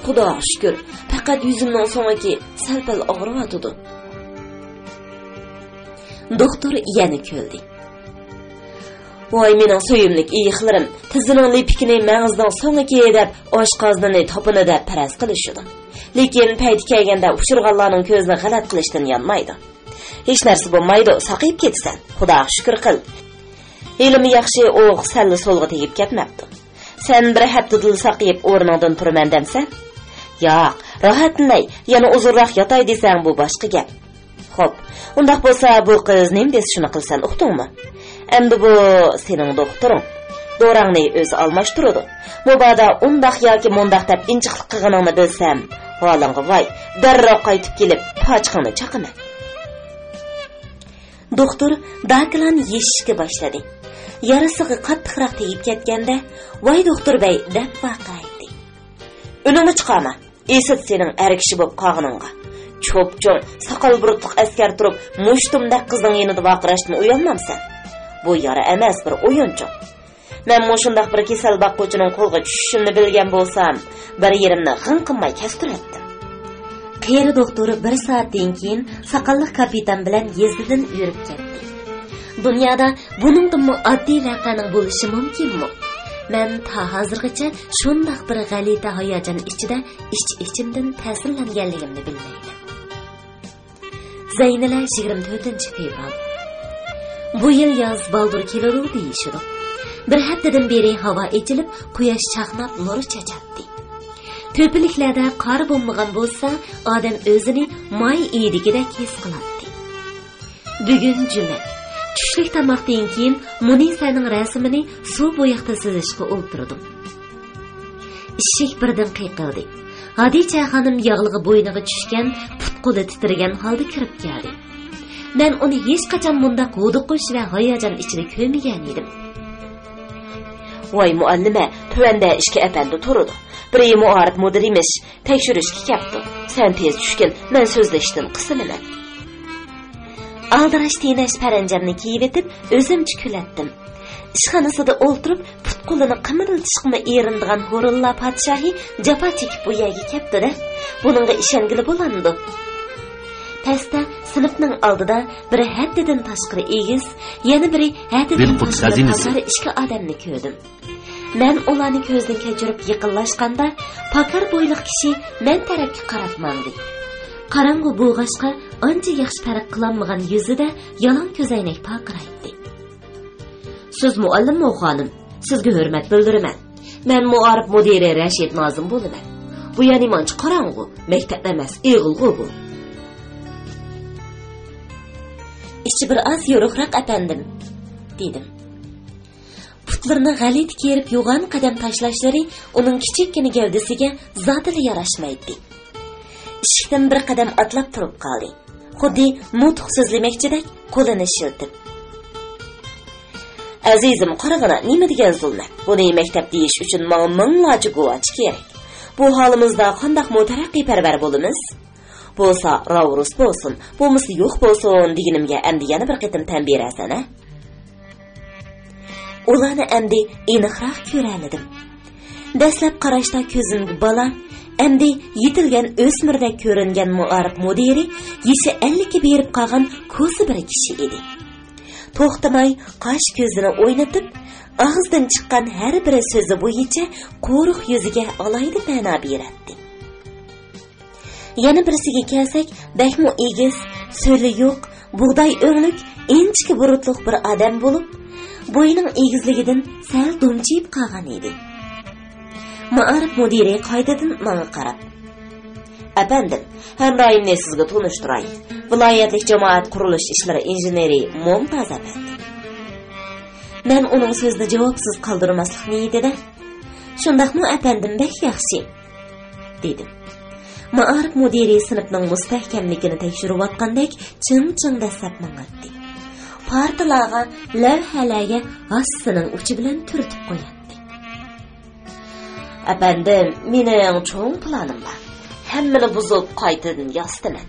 خۇداغا شۈكۈر، پەقەت يۈزۈمنىڭ سۆڭىكى سەل-پەل ئاغرىۋاتىدۇ. دوختۇر يەنە كۈلدى. ۋاي، مېنىڭ سۆيۈملۈك ئېيىقلىرىم، تىزىنىڭ لىپىكىنى مەڭزىنىڭ سۆڭىكى دەپ، ئاشقازىنىنى تاپىنى دەپ پەرەز قىلىشىدۇ. لېكىن پەيتى كەلگەندە ئۇچرىغانلارنىڭ كۆزىنى غەلەت قىلىشتىن يانمايدۇ. ھېچ نەرسە بولمايدۇ، ساقىيىپ كېتىسەن. خۇداغا شۈكۈر قىل. ھېلىمۇ ياخشى، ئوق سەللا سولغا تېگىپ كەتمەپتۇ. سەن بىر ھەپتىدىلا ساقىيىپ ئورنۇڭدىن تۇرىمەن دەمسەن؟ ياق، راھەتلىنەي، يەنە ئۇزۇنراق ياتاي دېسەڭ، بۇ باشقا گەپ. خوپ، ئۇنداق بولسا بۇ قىز نېمە دېسە شۇنى قىلىسەن، ئۇقتۇڭمۇ؟ ئەمدى بۇ سېنىڭ دوختۇرۇڭ. دوراڭنى ئۆزى ئالماشتۇرىدۇ. مۇبادا ئۇنداق ياكى مۇنداق دەپ ئىنچىقلىق قىلغىنىڭنى بىلسەم، ھالىڭغا ۋاي، دەررەل قايتىپ كېلىپ پاچىقىڭنى چاقىمەن. دوختۇر داكىلان يېشىشكە باشلىدى. يارىسىغا قاتتىقراق تېگىپ كەتكەندە، ۋاي دوختۇر بەي دەپ ۋارقىرايتتى. ئۈنۈڭنى چىقارما. ئېسىت سېنىڭ ئەر كىشى بولۇپ قالغىنىڭغا. چوپچوڭ، ساقال بۇرۇتلۇق ئەسكەر تۇرۇپ، مۇشتۇمدەك قىزنىڭ يېنىدا ۋارقىراشتىن ئۇيالمامسەن؟ بۇ يارا ئەمەس، بىر ئويۇنچۇق. مەن مۇشۇنداق بىر كېسەل باققۇچىنىڭ قولىغا چۈشۈشۈمنى بىلگەن بولسام، بىر يېرىمنى غىڭ قىلماي كەستۈرەتتىم. قېرى دوختۇر بىر سائەتتىن كېيىن ساقاللىق كاپىتان بىلەن يېزىدىن يۈرۈپ كەتتى. دۇنيادا بۇنىڭدىنمۇ ئاددىي ۋەقەنىڭ بولۇشى مۇمكىنمۇ؟ مەن تا ھازىرغىچە شۇنداق بىر غەلىتە ھاياجان ئىچىدە ئىچ-ئىچىمدىن تەسىرلەنگەنلىكىمنى بىلمەيمەن. زەينىلە يىگىرمە تۆتىنچى فېۋرال. بۇ يىل ياز بالدۇر كېلىدۇ دېيىشىدۇ. بىر ھەپتىدىن بېرى ھاۋا ئېچىلىپ، قۇياش چاقناپ نۇر چاچاتتى. تۆپىلىكلەردە قار بولمىغان بولسا، ئادەم ئۆزىنى ماي ئېيىدىكىدەك ھېس قىلاتتى. بۈگۈن جۈمە. چۈشلۈك تاماقتىن كېيىن مۇنىسەنىڭ رەسىمىنى سۇ بوياقتا سىزىشقا ئولتۇردۇم. ئىشىك بىردىن قېقىلدى. ھادىچە خانىم ياغلىقى بوينىغا چۈشكەن، پۇت-قولى تىترىگەن ھالدا كىرىپ كەلدى. مەن ئۇنى ھېچقاچان مۇنداق ھودۇقۇش ۋە ھاياجان ئىچىدە كۆرمىگەن ئىدىم. ۋاي مۇئەللىمە، تۆۋەندە ئىككى ئەپەندى تۇرىدۇ. بىرى مۇئارىپ مۇدىر ئىمىش، تەكشۈرۈشكە كەپتۇ. سەن تېز چۈشكىن، مەن سۆزلەشتىن قىسىلىمەن. ئالدىراش تېنەش پەرەنجەمنى كىيىۋېتىپ، ئۆزۈمچە كۈلەتتىم. ئىشخانىسىدا ئولتۇرۇپ، پۇت-قولىنى قىمىرلىتىشقىمۇ ئېرىنىدىغان ھورۇنلار پادىشاھى جاپا چېكىپ بۇ يەرگە كەپتۇ-دە، بۇنىڭغا ئىشەنگىلى بولامدۇ؟ پەستە سىنىپنىڭ ئالدىدا بىرى ھەددىدىن تاشقىرى ئېگىز، يەنە بىرى ھەددىدىن تاشقىرى پاكار ئىككى ئادەمنى كۆردۈم. مەن ئۇلارنى كۆزدىن كەچۈرۈپ يېقىنلاشقاندا، پاكار بويلۇق كىشى مەن تەرەپكە قاراپ ماڭدى. قاراڭغۇ بولغاچقا، ئانچە ياخشى پەرق قىلالمىغان يۈزىدە يالاڭ كۆزەينەك پارقىرايتتى. سىز مۇئەللىممۇ، خانىم؟ سىزگە ھۆرمەت بىلدۈرىمەن. مەن مائارىپ مۇدىرى رەشىد نازىم بولىمەن. بۇ يەر نېمانچە قاراڭغۇ، مەكتەپ ئەمەس، ئېغىلغۇ بۇ. ئىچى بىر ئاز يورۇقراق، ئەپەندىم، دېدىم. پۇتلىرىنى غەلىتە كېرىپ يوغان قەدەم تاشلاشلىرى ئۇنىڭ كىچىككىنە گەۋدىسىگە زادىلا ياراشمايتتى. ئىشىكتىن بىر قەدەم ئاتلاپ تۇرۇپ قالدى. خۇددى نۇتۇق سۆزلىمەكچىدەك قولىنى شىلتىپ. ئەزىزىم، قارىغىنا، نېمە دېگەن زۇلمەت! بۇنى مەكتەپ دېيىش ئۈچۈن ماڭا مىڭلارچە گۇۋاچى كېرەك. بۇ ھالىمىزدا قانداقمۇ تەرەققىيپەرۋەر بولىمىز؟ بولسا راۋرۇس بولسۇن، بولمىسا يوق بولسۇن دېگىنىمگە ئەمدى يەنە بىر قېتىم تەن بېرەرسەن، ھە؟ ئۇلارنى ئەمدى ئېنىقراق كۆرەلىدىم. دەسلەپ قاراشتا كۆزۈمگە بالا، ئەمدى يېتىلگەن ئۆسمۈردەك كۆرۈنگەن مائارىپ مۇدىرى يېشى ئەللىككە بېرىپ قالغان كوسا بىر كىشى ئىدى. توختىماي قاش-كۆزىنى ئوينىتىپ، ئاغزىدىن چىققان ھەر بىر سۆزى بويىچە قورۇق يۈزىگە ئالاھىدە مەنا بېرەتتى. يەنە بىرسىگە كەلسەك، بەكمۇ ئېگىز، سۆلى يوق، بۇغداي ئۆڭلۈك، ئىنچىكە بۇرۇتلۇق بىر ئادەم بولۇپ، بويىنىڭ ئېگىزلىكىدىن سەل دومچىيىپ قالغان ئىدى. مائارىپ مۇدىرى قايتىدىن ماڭا قاراپ، ئەپەندىم، ھەمراھىمنى سىزگە تونۇشتۇراي. ۋىلايەتلىك جامائەت قۇرۇلۇش ئىشلىرى ئىنژېنېرى مۇمتاز ئەپەندى. مەن ئۇنىڭ سۆزىنى جاۋابسىز قالدۇرماسلىق نىيىتىدە، شۇنداقمۇ ئەپەندىم، بەك ياخشى، دېدىم. مائارىپ مۇدىرى سىنىپنىڭ مۇستەھكەملىكىنى تەكشۈرۈۋاتقاندەك چىڭ-چىڭ دەسسەپ ماڭاتتى. پارتىلارغا، لەۋھەلەرگە ھاسىسىنىڭ ئۇچى بىلەن تۈرتۈپ قوياتتى. ئەپەندىم، مېنىڭ چوڭ پىلانىم بار. ھەممىنى بۇزۇپ، قايتىدىن ياسىتىمەن.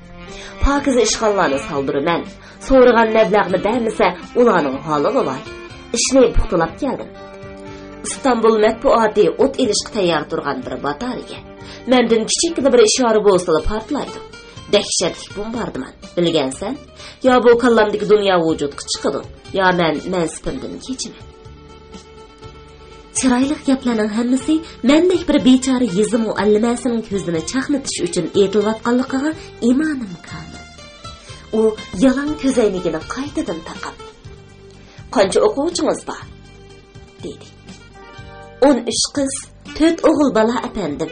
پاكىزە ئىشخانىلارنى سالدۇرىمەن. سورىغان مەبلەغنى بەرمىسە، ئۇلارنىڭ ھالى بولاي. ئىشنى پۇختىلاپ كەلدىم. ئىستانبۇل مەتبۇئاتى ئوت ئېلىشقا تەييار تۇرغان بىر باتارېيە. مەندىن كىچىككىنە بىر ئىشارە بولسىلا پارتلايدۇ. دەھشەتلىك بومباردىمان. بىلگەنسەن؟ يا بۇ كاللامدىكى دۇنيا ۋۇجۇدقا چىقىدۇ، يا مەن مەنسىپىمدىن كېچىمەن. چىرايلىق گەپلەرنىڭ ھەممىسى مەندەك بىر بىچارە يېزا مۇئەللىمەسىنىڭ كۆزىنى چاقنىتىش ئۈچۈن ئېيتىلىۋاتقانلىقىغا ئىمانىم كامىل. ئۇ يالاڭ كۆزەينىكىنى قايتىدىن تاقاپ، «قانچە ئوقۇغۇچىڭىز بار؟» دېدى. «ئون ئۈچ قىز، تۆت ئوغۇل بالا، ئەپەندىم.»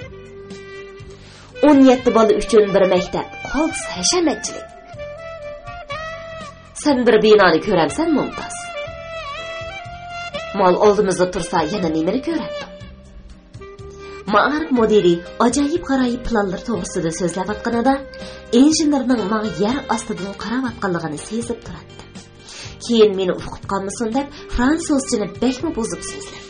«ئون يەتتە بالا ئۈچۈن بىر مەكتەپ، قالتىس ھەشەمەتچىلىك.» «سەن بىر بىنانى كۆرەمسەن، مۇمتاز؟ مال ئالدىمىزدا تۇرسا، يەنە نېمىنى كۆرەتتىڭ؟» مائارىپ مۇدىرى ئاجايىپ غارايىپ پىلانلىرى توغرىسىدا سۆزلەۋاتقىنىدا، ئىنژېنېرنىڭ ماڭا يەر ئاستىدىن قاراۋاتقانلىقىنى سېزىپ تۇراتتىم. كېيىن مېنى ئۇقۇپ قالمىسۇن دەپ، فرانسۇزچىنى بەكمۇ بۇزۇپ سۆزلەپ،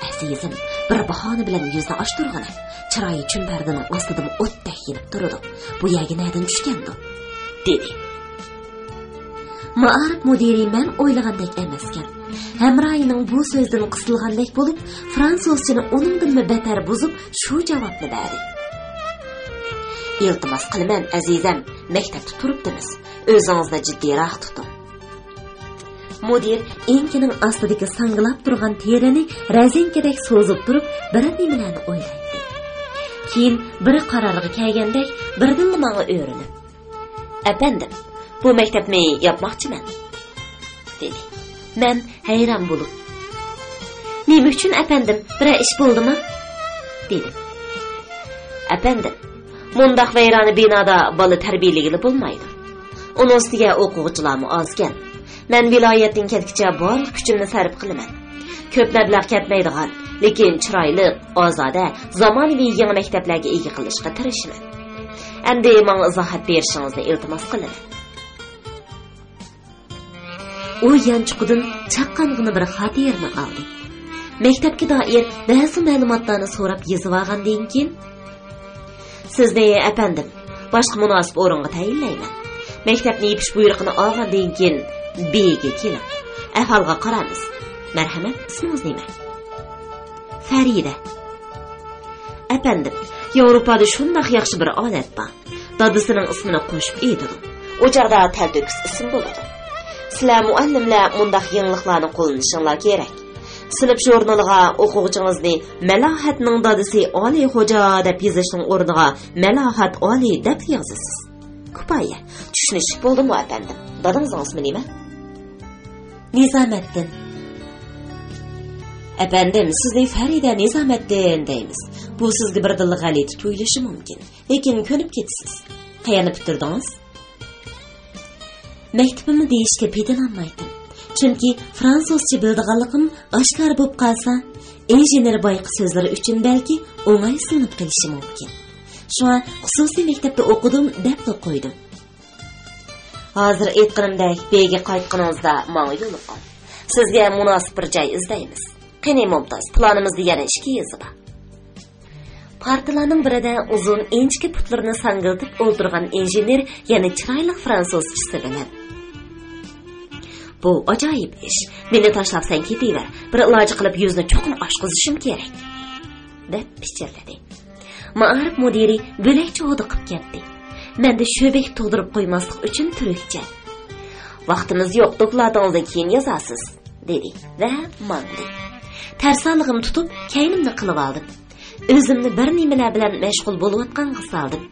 «ئەزىزىم، بىر باھانە بىلەن يۈزنى ئاچتۇرغىنە. چىرايى چۈمپەردىنىڭ ئاستىدىمۇ ئوتتەك يېنىپ تۇرىدۇ. بۇ يەرگە نەدىن چۈشكەندۇ؟» دېدى. مائارىپ مۇدىرى مەن ئويلىغاندەك ئەمەسكەن. ھەمراھىنىڭ بۇ سۆزىدىن قىستىلغاندەك بولۇپ، فرانسۇزچىنى ئۇنىڭدىنمۇ بەتەر بۇزۇپ، شۇ جاۋابنى بەردى: «ئىلتىماس قىلىمەن، ئەزىزەم، مەكتەپتە تۇرۇپتىمىز. ئۆزىڭىزنى جىددىيراق تۇتۇڭ.» مۇدىر ئېڭىكىنىڭ ئاستىدىكى ساڭگىلاپ تۇرغان تېرىنى رەزىنكىدەك سوزۇپ تۇرۇپ، بىر نېمىلەرنى ئويلايتتى. كېيىن بىر قارارغا كەلگەندەك، بىردىنلا ماڭا ئۆرۈلۈپ، «ئەپەندىم، بۇ مەكتەپنى ياپماقچىمەن.» دېدى. مەن ھەيران بولۇپ، «نېمە ئۈچۈن، ئەپەندىم؟ بىرەر ئىش بولدىمۇ؟» دېدىم. «ئەپەندىم، مۇنداق ۋەيرانە بىنادا بالا تەربىيەلىگىلى بولمايدۇ. ئۇنىڭ ئۈستىگە ئوقۇغۇچىلارمۇ ئازكەن. مەن ۋىلايەتتىن كەتكىچە بارلىق كۈچۈمنى سەرپ قىلىمەن. كۆپ مەبلەغ كەتمەيدىغان، لېكىن چىرايلىق، ئازادە، زامانىۋى يېڭى مەكتەپلەرگە ئىگە قىلىشقا تىرىشىمەن. ئەمدى ماڭا ئىزاھات بېرىشىڭىزنى ئىلتىماس قىلىمەن.» ئۇ يانچۇقىدىن چاققانغىنا بىر خاتىرىنى ئالدى. مەكتەپكە دائىر بەزى مەلۇماتلارنى سوراپ يېزىۋالغاندىن كېيىن، «سىزنى، ئەپەندىم، باشقا مۇناسىپ ئورۇنغا تەيىنلەيمەن. مەكتەپنى يېپىش بۇيرۇقىنى ئالغاندىن كېيىن، بىگە كېلىڭ. ئەھۋالغا قارارمىز. مەرھەمەت، ئىسمىڭىز نېمە؟» «فەرىدە.» «ئەپەندىم، ياۋروپادا شۇنداق ياخشى بىر ئادەت بار. دادىسىنىڭ ئىسمىنى قوشۇپ ئېيتىدۇ. ئۇ چاغدا تەلتۆكۈس ئىسىم بولىدۇ. سىلەر مۇئەللىملەر مۇنداق يېڭىلىقلارنى قوللىنىشىڭلار كېرەك. سىنىپ ژۇرنىلىغا ئوقۇغۇچىڭىزنى مەلاھەتنىڭ دادىسى ئالىي خوجا دەپ يېزىشنىڭ ئورنىغا مەلاھەت ئالىي دەپ يازىسىز. كۇپايە. چۈشىنىشلىك بولدىمۇ، ئەپەندىم؟ دادىڭىزنىڭ ئىسمى نېمە؟» «نىزامەتتىن.» «ئەپەندىم، سىزنى فەرىدە نىزامەتتىن دەيمىز. بۇ سىزگە بىردىنلا غەلىتە تۇيۇلۇشى مۇمكىن. لېكىن كۆنۈپ كېتىسىز. قەيەرنى پۈتتۈردىڭىز؟» مەكتىپىمنى دېيىشكە پېتىنالمايتتىم. چۈنكى فرانسۇزچە بىلىدىغانلىقىم ئاشكارا بولۇپ قالسا، ئىنژېنېر بايقى سۆزلىرى ئۈچۈن بەلكى ئوڭايسىزلىنىپ قېلىشى مۇمكىن. شۇڭا خۇسۇسىي مەكتەپتە ئوقۇدۇم دەپلا قويدۇم. «ھازىر ئېيتقىنىمدەك، بىگە قايتقىنىڭىزدا ماڭا يولۇقۇڭ. سىزگە مۇناسىپ بىر جاي ئىزدەيمىز. قېنى، مۇمتاز، پىلانىمىزدا يەنە ئىككى يېزا بار.» پارتىلارنىڭ بىرىدە ئۇزۇن ئىنچىكە پۇتلىرىنى ساڭگىلىتىپ ئولتۇرغان ئىنژېنېر يەنە چىرايلىق فرانسۇزچىسى بىلەن، «بۇ ئاجايىپ ئىش. مېنى تاشلاپ سەن كېتىۋەر. بىر ئىلاجى قىلىپ يۈزنى چوقۇم ئاچقۇزۇشۇم كېرەك.» دەپ پىچىرلىدى. مائارىپ مۇدىرى بۆلەكچە ھودۇقۇپ كەتتى. مەندە شۆبەك تۇغدۇرۇپ قويماسلىق ئۈچۈن تۈركچە، «ۋاقتىمىز يوق، دوكلاتىڭىزنى كېيىن يازارسىز.» دېدى ۋە ماڭدى. تەرسانلىقىم تۇتۇپ، كەينىمنى قىلىۋالدىم. ئۆزۈمنى بىر نېمىلەر بىلەن مەشغۇل بولۇۋاتقانغا سالدىم.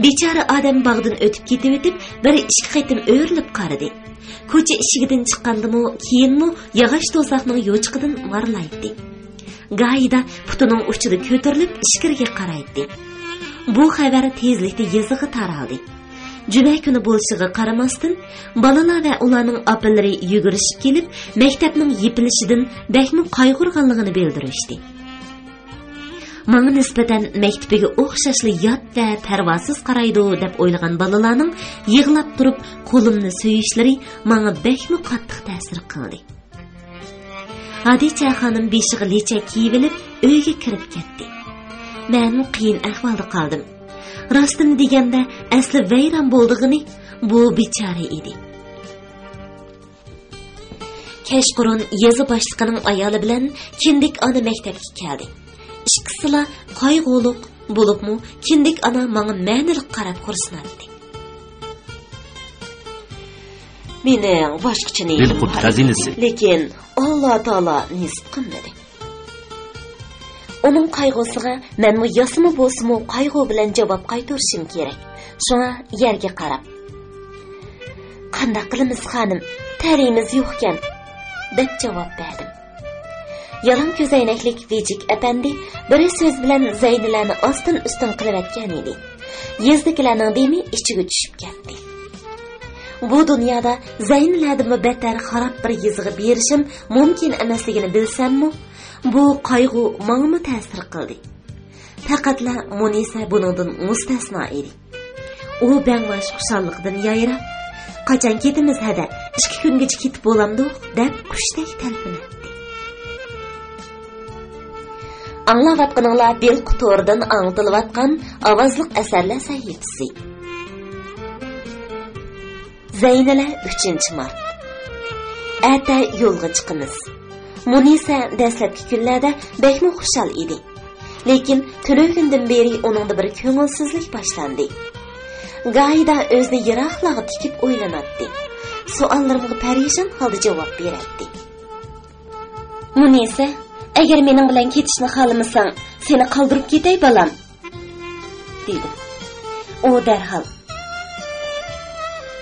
بىچارە ئادەم باغدىن ئۆتۈپ كېتىۋېتىپ، بىر ئىككى قېتىم ئۆرۈلۈپ قارىدى. كوچا ئىشىكىدىن چىققاندىمۇ، كېيىنمۇ ياغاچ توساقنىڭ يوچۇقىدىن مارىلايتتى. گاھىدا پۇتىنىڭ ئۇچىدا كۆتۈرۈلۈپ ئىچكىرىگە قارايتتى. بۇ خەۋەر تېزلىكتە يېزىغا تارالدى. جۈمە كۈنى بولۇشىغا قارىماستىن، بالىلار ۋە ئۇلارنىڭ ئاپىلىرى يۈگۈرۈشۈپ كېلىپ، مەكتەپنىڭ يېپىلىشىدىن بەكمۇ قايغۇرغانلىقىنى بىلدۈرۈشتى. ماڭا نىسبەتەن مەكتىپىگە ئوخشاشلا يات ۋە پەرۋاسىز قارايدۇ دەپ ئويلىغان بالىلارنىڭ يىغلاپ تۇرۇپ قولۇمنى سۆيۈشلىرى ماڭا بەكمۇ قاتتىق تەسىر قىلدى. ھادىچە خانىم بېشىغا لېچەك كىيىۋېلىپ، ئۆيگە كىرىپ كەتتى. مەنمۇ قىيىن ئەھۋالدا قالدىم. راستىنى دېگەندە، ئەسلى ۋەيران بولىدىغىنى بۇ بىچارە ئىدى. كەچقۇرۇن يېزا باشلىقىنىڭ ئايالى بىلەن كىندىك ئانا مەكتەپكە كەلدى. ئىككىسىلا قايغۇلۇق، بولۇپمۇ كىندىك ئانا ماڭا مەنىلىك قاراپ خورسىناتتى. مېنىڭ باشقىچە نىيىتىم بار ئىدى. دىلقۇت خەزىنىسى. لېكىن ئاللا تائالا نېسىپ قىلمىدى. ئۇنىڭ قايغۇسىغا مەنمۇ ياسىما بولسىمۇ قايغۇ بىلەن جاۋاب قايتۇرۇشۇم كېرەك. شۇڭا يەرگە قاراپ، «قانداق قىلىمىز خانىم، تەلىيىمىز يوقكەن» دەپ جاۋاب بەردىم. يالاڭ كۆزەينەكلىك ۋىجىك ئەپەندى بىر سۆز بىلەن زەينىلەنى ئاستىن ئۈستۈن قىلىۋەتكەن ئىدى. يېزىدىكىلەرنىڭ دېمى ئىچىگە چۈشۈپ كەتتى. بۇ دۇنيادا زەينىلەدىنمۇ بەتتەر خاراب بىر يېزىغا بېرىشىم مۇمكىن ئەمەسلىكىنى بىلسەممۇ، بۇ قايغۇ ماڭىمۇ تەسىر قىلدى. پەقەتلا مۇنىسە بۇنىڭدىن مۇستەسنا ئىدى. ئۇ بەڭباش خۇشاللىقىدىن يايراپ، «قاچان كېتىمىز ھەدە؟ ئىككى كۈنگىچە كېتىپ بولامدۇق؟» دەپ قۇشتەك تەلپۈنەتتى. ئاڭلاۋاتقىنىڭلار بىلقۇ تورىدىن ئاڭلىتىلىۋاتقان ئاۋازلىق ئەسەرلەر سەھىپىسى. زەينىلە، ئۈچىنچى مارت. ئەتە يولغا چىقىمىز. مۇنىسە دەسلەپكى كۈنلەردە بەكمۇ خۇشال ئىدى. لېكىن تۈنۈگۈندىن بېرى ئۇنىڭدا بىر كۆڭۈلسىزلىك باشلاندى. گاھىدا ئۆزىنى يىراقلارغا تىكىپ ئويلىناتتى. سوئاللىرىمغا پەرىشان ھالدا جاۋاب بېرەتتى. «مۇنىسە، ئەگەر مېنىڭ بىلەن كېتىشنى خالىمىساڭ، سېنى قالدۇرۇپ كېتەي، بالام.» دېدىم. ئۇ دەرھال،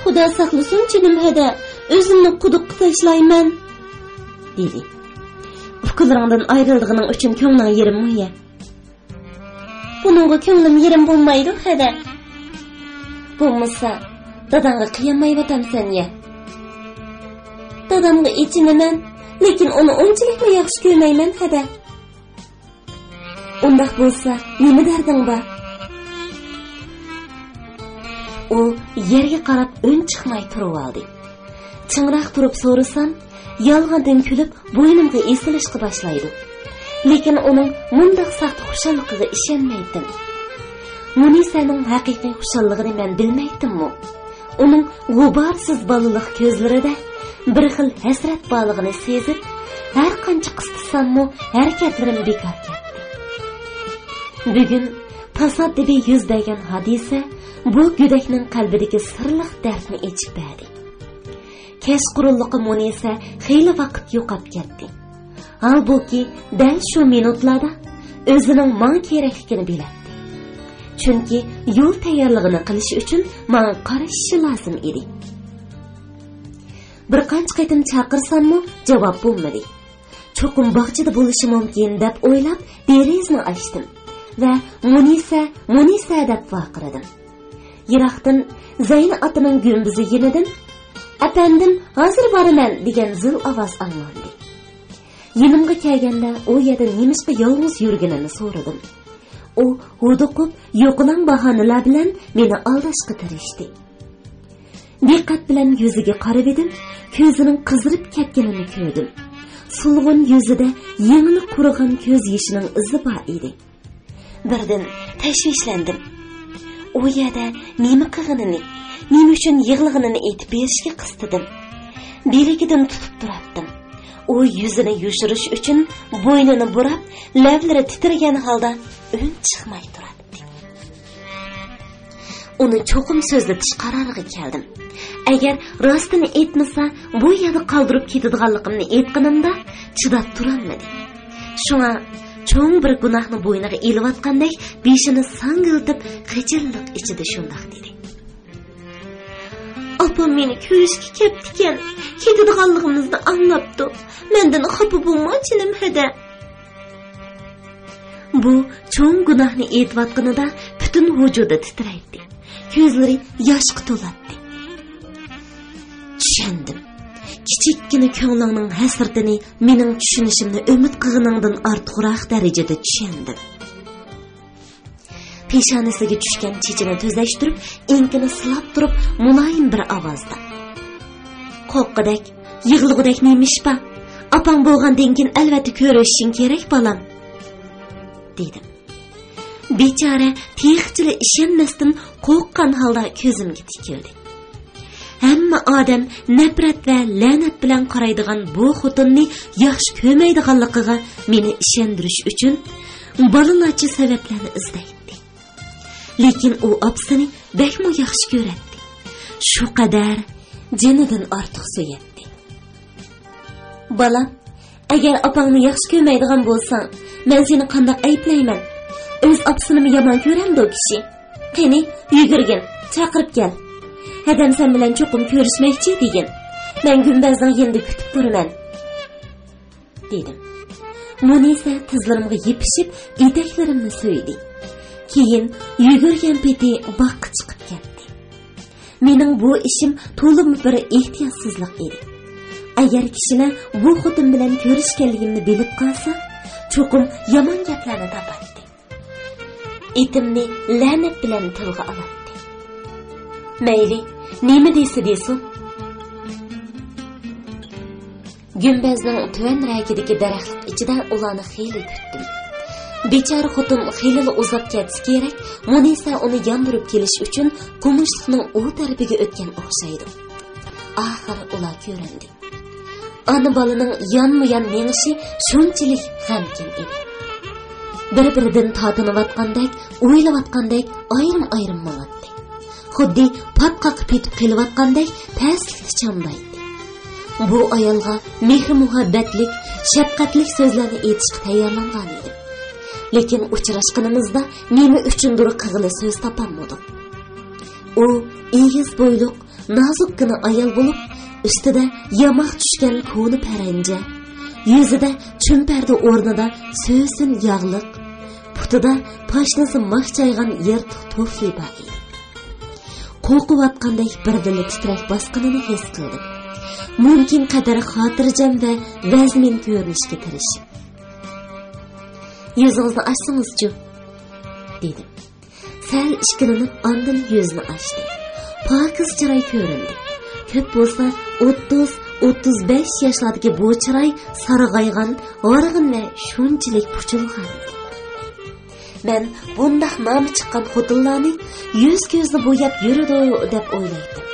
«خۇدا ساقلىسۇن جېنىم ھەدە، ئۆزۈمنى قۇدۇققا تاشلايمەن.» دېدى. «ئۇكىلىرىڭدىن ئايرىلىدىغىنىڭ ئۈچۈن كۆڭلۈڭ يېرىممۇ يە؟» «بۇنىڭغا كۆڭلۈم يېرىم بولمايدۇ ھەدە.» «بولمىسا، داداڭغا قىيالمايۋاتامسەن يە؟» «دادامغا ئېچىنىمەن، لېكىن ئۇنى ئۇنچىلىكمۇ ياخشى كۆرمەيمەن ھەدە.» «ئۇنداق بولسا، نېمە دەردىڭ بار؟» ئۇ يەرگە قاراپ ئۈن چىقماي تۇرۇۋالدى. چىڭراق تۇرۇپ سورىسام، يالغاندىن كۈلۈپ، بوينۇمغا ئېسىلىشقا باشلايدۇ. لېكىن ئۇنىڭ مۇنداق ساختا خۇشاللىقىغا ئىشەنمەيتتىم. مۇنىسەنىڭ ھەقىقىي خۇشاللىقىنى مەن بىلمەيتتىممۇ؟ ئۇنىڭ غۇبارسىز بالىلىق كۆزلىرىدە بىر خىل ھەسرەت بارلىقىنى سېزىپ، ھەر قانچە قىستىساممۇ، ھەرىكەتلىرىم بىكار كەتتى. بۈگۈن تاسادىپىي يۈز بەرگەن ھادىسە بۇ گۆدەكنىڭ قەلبىدىكى سىرلىق دەردنى ئېچىپ بەردى. كەچقۇرۇنلۇقى مۇنىسە خېلى ۋاقىت يوقاپ كەتتى. ھالبۇكى، دەل شۇ مىنۇتلاردا ئۆزىنىڭ ماڭا كېرەكلىكىنى بىلەتتى. چۈنكى يول تەييارلىقىنى قىلىش ئۈچۈن ماڭا قارىشىشى لازىم ئىدى. بىر قانچە قېتىم چاقىرساممۇ، جاۋاب بولمىدى. چوقۇم باغچىدا بولۇشى مۇمكىن، دەپ ئويلاپ، دېرىزىنى ئاچتىم ۋە «مۇنىسە، مۇنىسە!» دەپ ۋارقىرىدىم. يىراقتىن زەينى ئاتىنىڭ گۈمبىزى يېنىدىن «ئەپەندىم، ھازىر بارىمەن» دېگەن زىل ئاۋاز ئاڭلاندى. يېنىمغا كەلگەندە، ئۇ يەردە نېمىشقا يالغۇز يۈرگىنىنى سورىدىم. ئۇ ھودۇقۇپ، يوقىلاڭ باھانىلەر بىلەن مېنى ئالداشقا تىرىشتى. دىققەت بىلەن يۈزىگە قارىۋىدىم، كۆزىنىڭ قىزىرىپ كەتكىنىنى كۆردۈم. سولغۇن يۈزىدە يېڭىلا قۇرۇغان كۆز يېشىنىڭ ئىزى بار ئىدى. بىردىن تەشۋىشلەندىم. ئۇ يەردە نېمە قىلغىنىنى، نېمە ئۈچۈن يىغلىغىنىنى ئېيتىپ بېرىشكە قىستىدىم. بىلىكىدىن تۇتۇپ تۇراتتىم. ئۇ يۈزىنى يوشۇرۇش ئۈچۈن بوينىنى بۇراپ، لەۋلىرى تىترىگەن ھالدا ئۈن چىقماي تۇراتتى. ئۇنى چوقۇم سۆزلىتىش قارارىغا كەلدىم. ئەگەر راستىنى ئېيتمىسا، بۇ يەردە قالدۇرۇپ كېتىدىغانلىقىمنى ئېيتقىنىمدا چىداپ تۇرالمىدى. شۇڭا چوڭ بىر گۇناھنى بوينىغا ئېلىۋاتقاندەك بېشىنى ساڭگىلىتىپ، خىجىللىق ئىچىدە شۇنداق دېدى. ئاپام مېنى كۆرۈشكە كەپتىكەن، كېتىدىغانلىقىمىزنى ئاڭلاپتۇ. مەندىن خاپا بولما، جېنىم ھەدە. بۇ چوڭ گۇناھنى ئېيتىۋاتقىنىدا پۈتۈن ۋۇجۇدى تىترەيتتى. كۆزلىرى ياشقا تولاتتى. چۈشەندىم. كىچىككىنە كۆڭلۈڭنىڭ ھەسرىتىنى مېنىڭ چۈشىنىشىمنى ئۈمىد قىلغىنىڭدىن ئارتۇقراق دەرىجىدە چۈشەندىم. پېشانىسىگە چۈشكەن چېچىنى تۈزەشتۈرۈپ، ئېڭىكىنى سىلاپ تۇرۇپ، مۇلايىم بىر ئاۋازدا: «قورققۇدەك، يىغلىغۇدەك نېمە ئىش بار؟ ئاپاڭ بولغاندىن كېيىن ئەلۋەتتە كۆرۈشۈشۈڭ كېرەك، بالام»، دېدىم. بىچارە تېخىچىلا ئىشەنمەستىن قورققان ھالدا كۆزۈمگە تىكىلدى. ھەممە ئادەم نەپرەت ۋە لەنەت بىلەن قارايدىغان بۇ خوتۇننى ياخشى كۆرمەيدىغانلىقىغا مېنى ئىشەندۈرۈش ئۈچۈن بالىلارچە سەۋەبلەرنى ئىزدەيتتى. لېكىن ئۇ ئاپىسىنى بەكمۇ ياخشى كۆرەتتى. شۇ قەدەر جېنىدىن ئارتۇق سۆيەتتى. «بالام، ئەگەر ئاپاڭنى ياخشى كۆرمەيدىغان بولساڭ، مەن سېنى قانداق ئەيىبلەيمەن؟ ئۆز ئاپىسىنىمۇ يامان كۆرەمدۇ كىشى؟ قېنى، يۈگۈرگىن، چاقىرىپ كەل. ھەدەم سەن بىلەن چوقۇم كۆرۈشمەكچى دېگىن. مەن گۈمبەزنىڭ يېنىدا كۈتۈپ تۇرىمەن»، دېدىم. مۇنىسە تىزلىرىمغا يېپىشىپ، ئېتەكلىرىمنى سۆيدى. كېيىن يۈگۈرگەن پېتى باغقا چىقىپ كەتتى. مېنىڭ بۇ ئىشىم تولىمۇ بىر ئېھتىياتسىزلىق ئىدى. ئەگەر كىشىلەر بۇ خوتۇن بىلەن كۆرۈشكەنلىكىمنى بىلىپ قالسا، چوقۇم يامان گەپلەرنى تاپاتتى. ئېتىمنى لەنەت بىلەن تىلغا ئالاتتى. مەيلى، نېمە دېسە دېسۇن. گۈمبەزنىڭ تۆۋەن رەكىدىكى دەرەخلىك ئىچىدە ئۇلارنى خېلى كۈتتۈم. بىچارە خوتۇن خېلىلا ئۇزاپ كەتسە كېرەك، مۇنىسە ئۇنى ياندۇرۇپ كېلىش ئۈچۈن قومۇشلۇقنىڭ ئۇ تەرىپىگە ئۆتكەن ئوخشايدۇ. ئاخىر ئۇلار كۆرۈندى. ئانا بالىنىڭ يانمۇيان مېڭىشى شۇنچىلىك غەمكىن ئىدى. بىر-بىرىدىن تارتىنىۋاتقاندەك، ئويلاۋاتقاندەك ئايرىم-ئايرىم ماڭاتتى. خۇددى پاتقاققا پېتىپ قېلىۋاتقاندەك پەسلىكتە چامدايتتى. بۇ ئايالغا مېھرى-مۇھەببەتلىك، شەپقەتلىك سۆزلەرنى ئېيتىشقا تەييارلانغان ئىدىم. لېكىن ئۇچراشقىنىمىزدا نېمە ئۈچۈندۇر قىلغىلى سۆز تاپالمىدۇق. ئۇ ئېگىز بويلۇق، نازۇككىنە ئايال بولۇپ، ئۈستىدە ياماق چۈشكەن كونا پەرەنجە، يۈزىدە چۈمپەردە ئورنىدا سۆسۈن ياغلىق، پۇتىدا پاشنىسى ماخچايغان يىرتىق توفلى بار ئىدى. قورقۇۋاتقاندەك بىردىنلا تىترەك باسقىنىنى ھېس قىلدىم. مۇمكىن قەدەر خاتىرجەم ۋە ۋەزمىن كۆرۈنۈشكە تىرىشىپ، «يۈزىڭىزنى ئاچسىڭىزچۇ؟» دېدىم. سەل ئىككىلىنىپ، ئاندىن يۈزىنى ئاچتى. پاكىز چىراي كۆرۈندى. كۆپ بولسا، ئوتتۇز، ئوتتۇز بەش ياشلاردىكى بۇ چىراي سارغايغان، ھارغىن ۋە شۇنچىلىك پۇچۇلغان ئىدى. مەن بۇنداق نامى چىققان خوتۇنلارنى يۈز-كۆزنى بوياپ يۈرىدۇ دەپ ئويلايتتىم.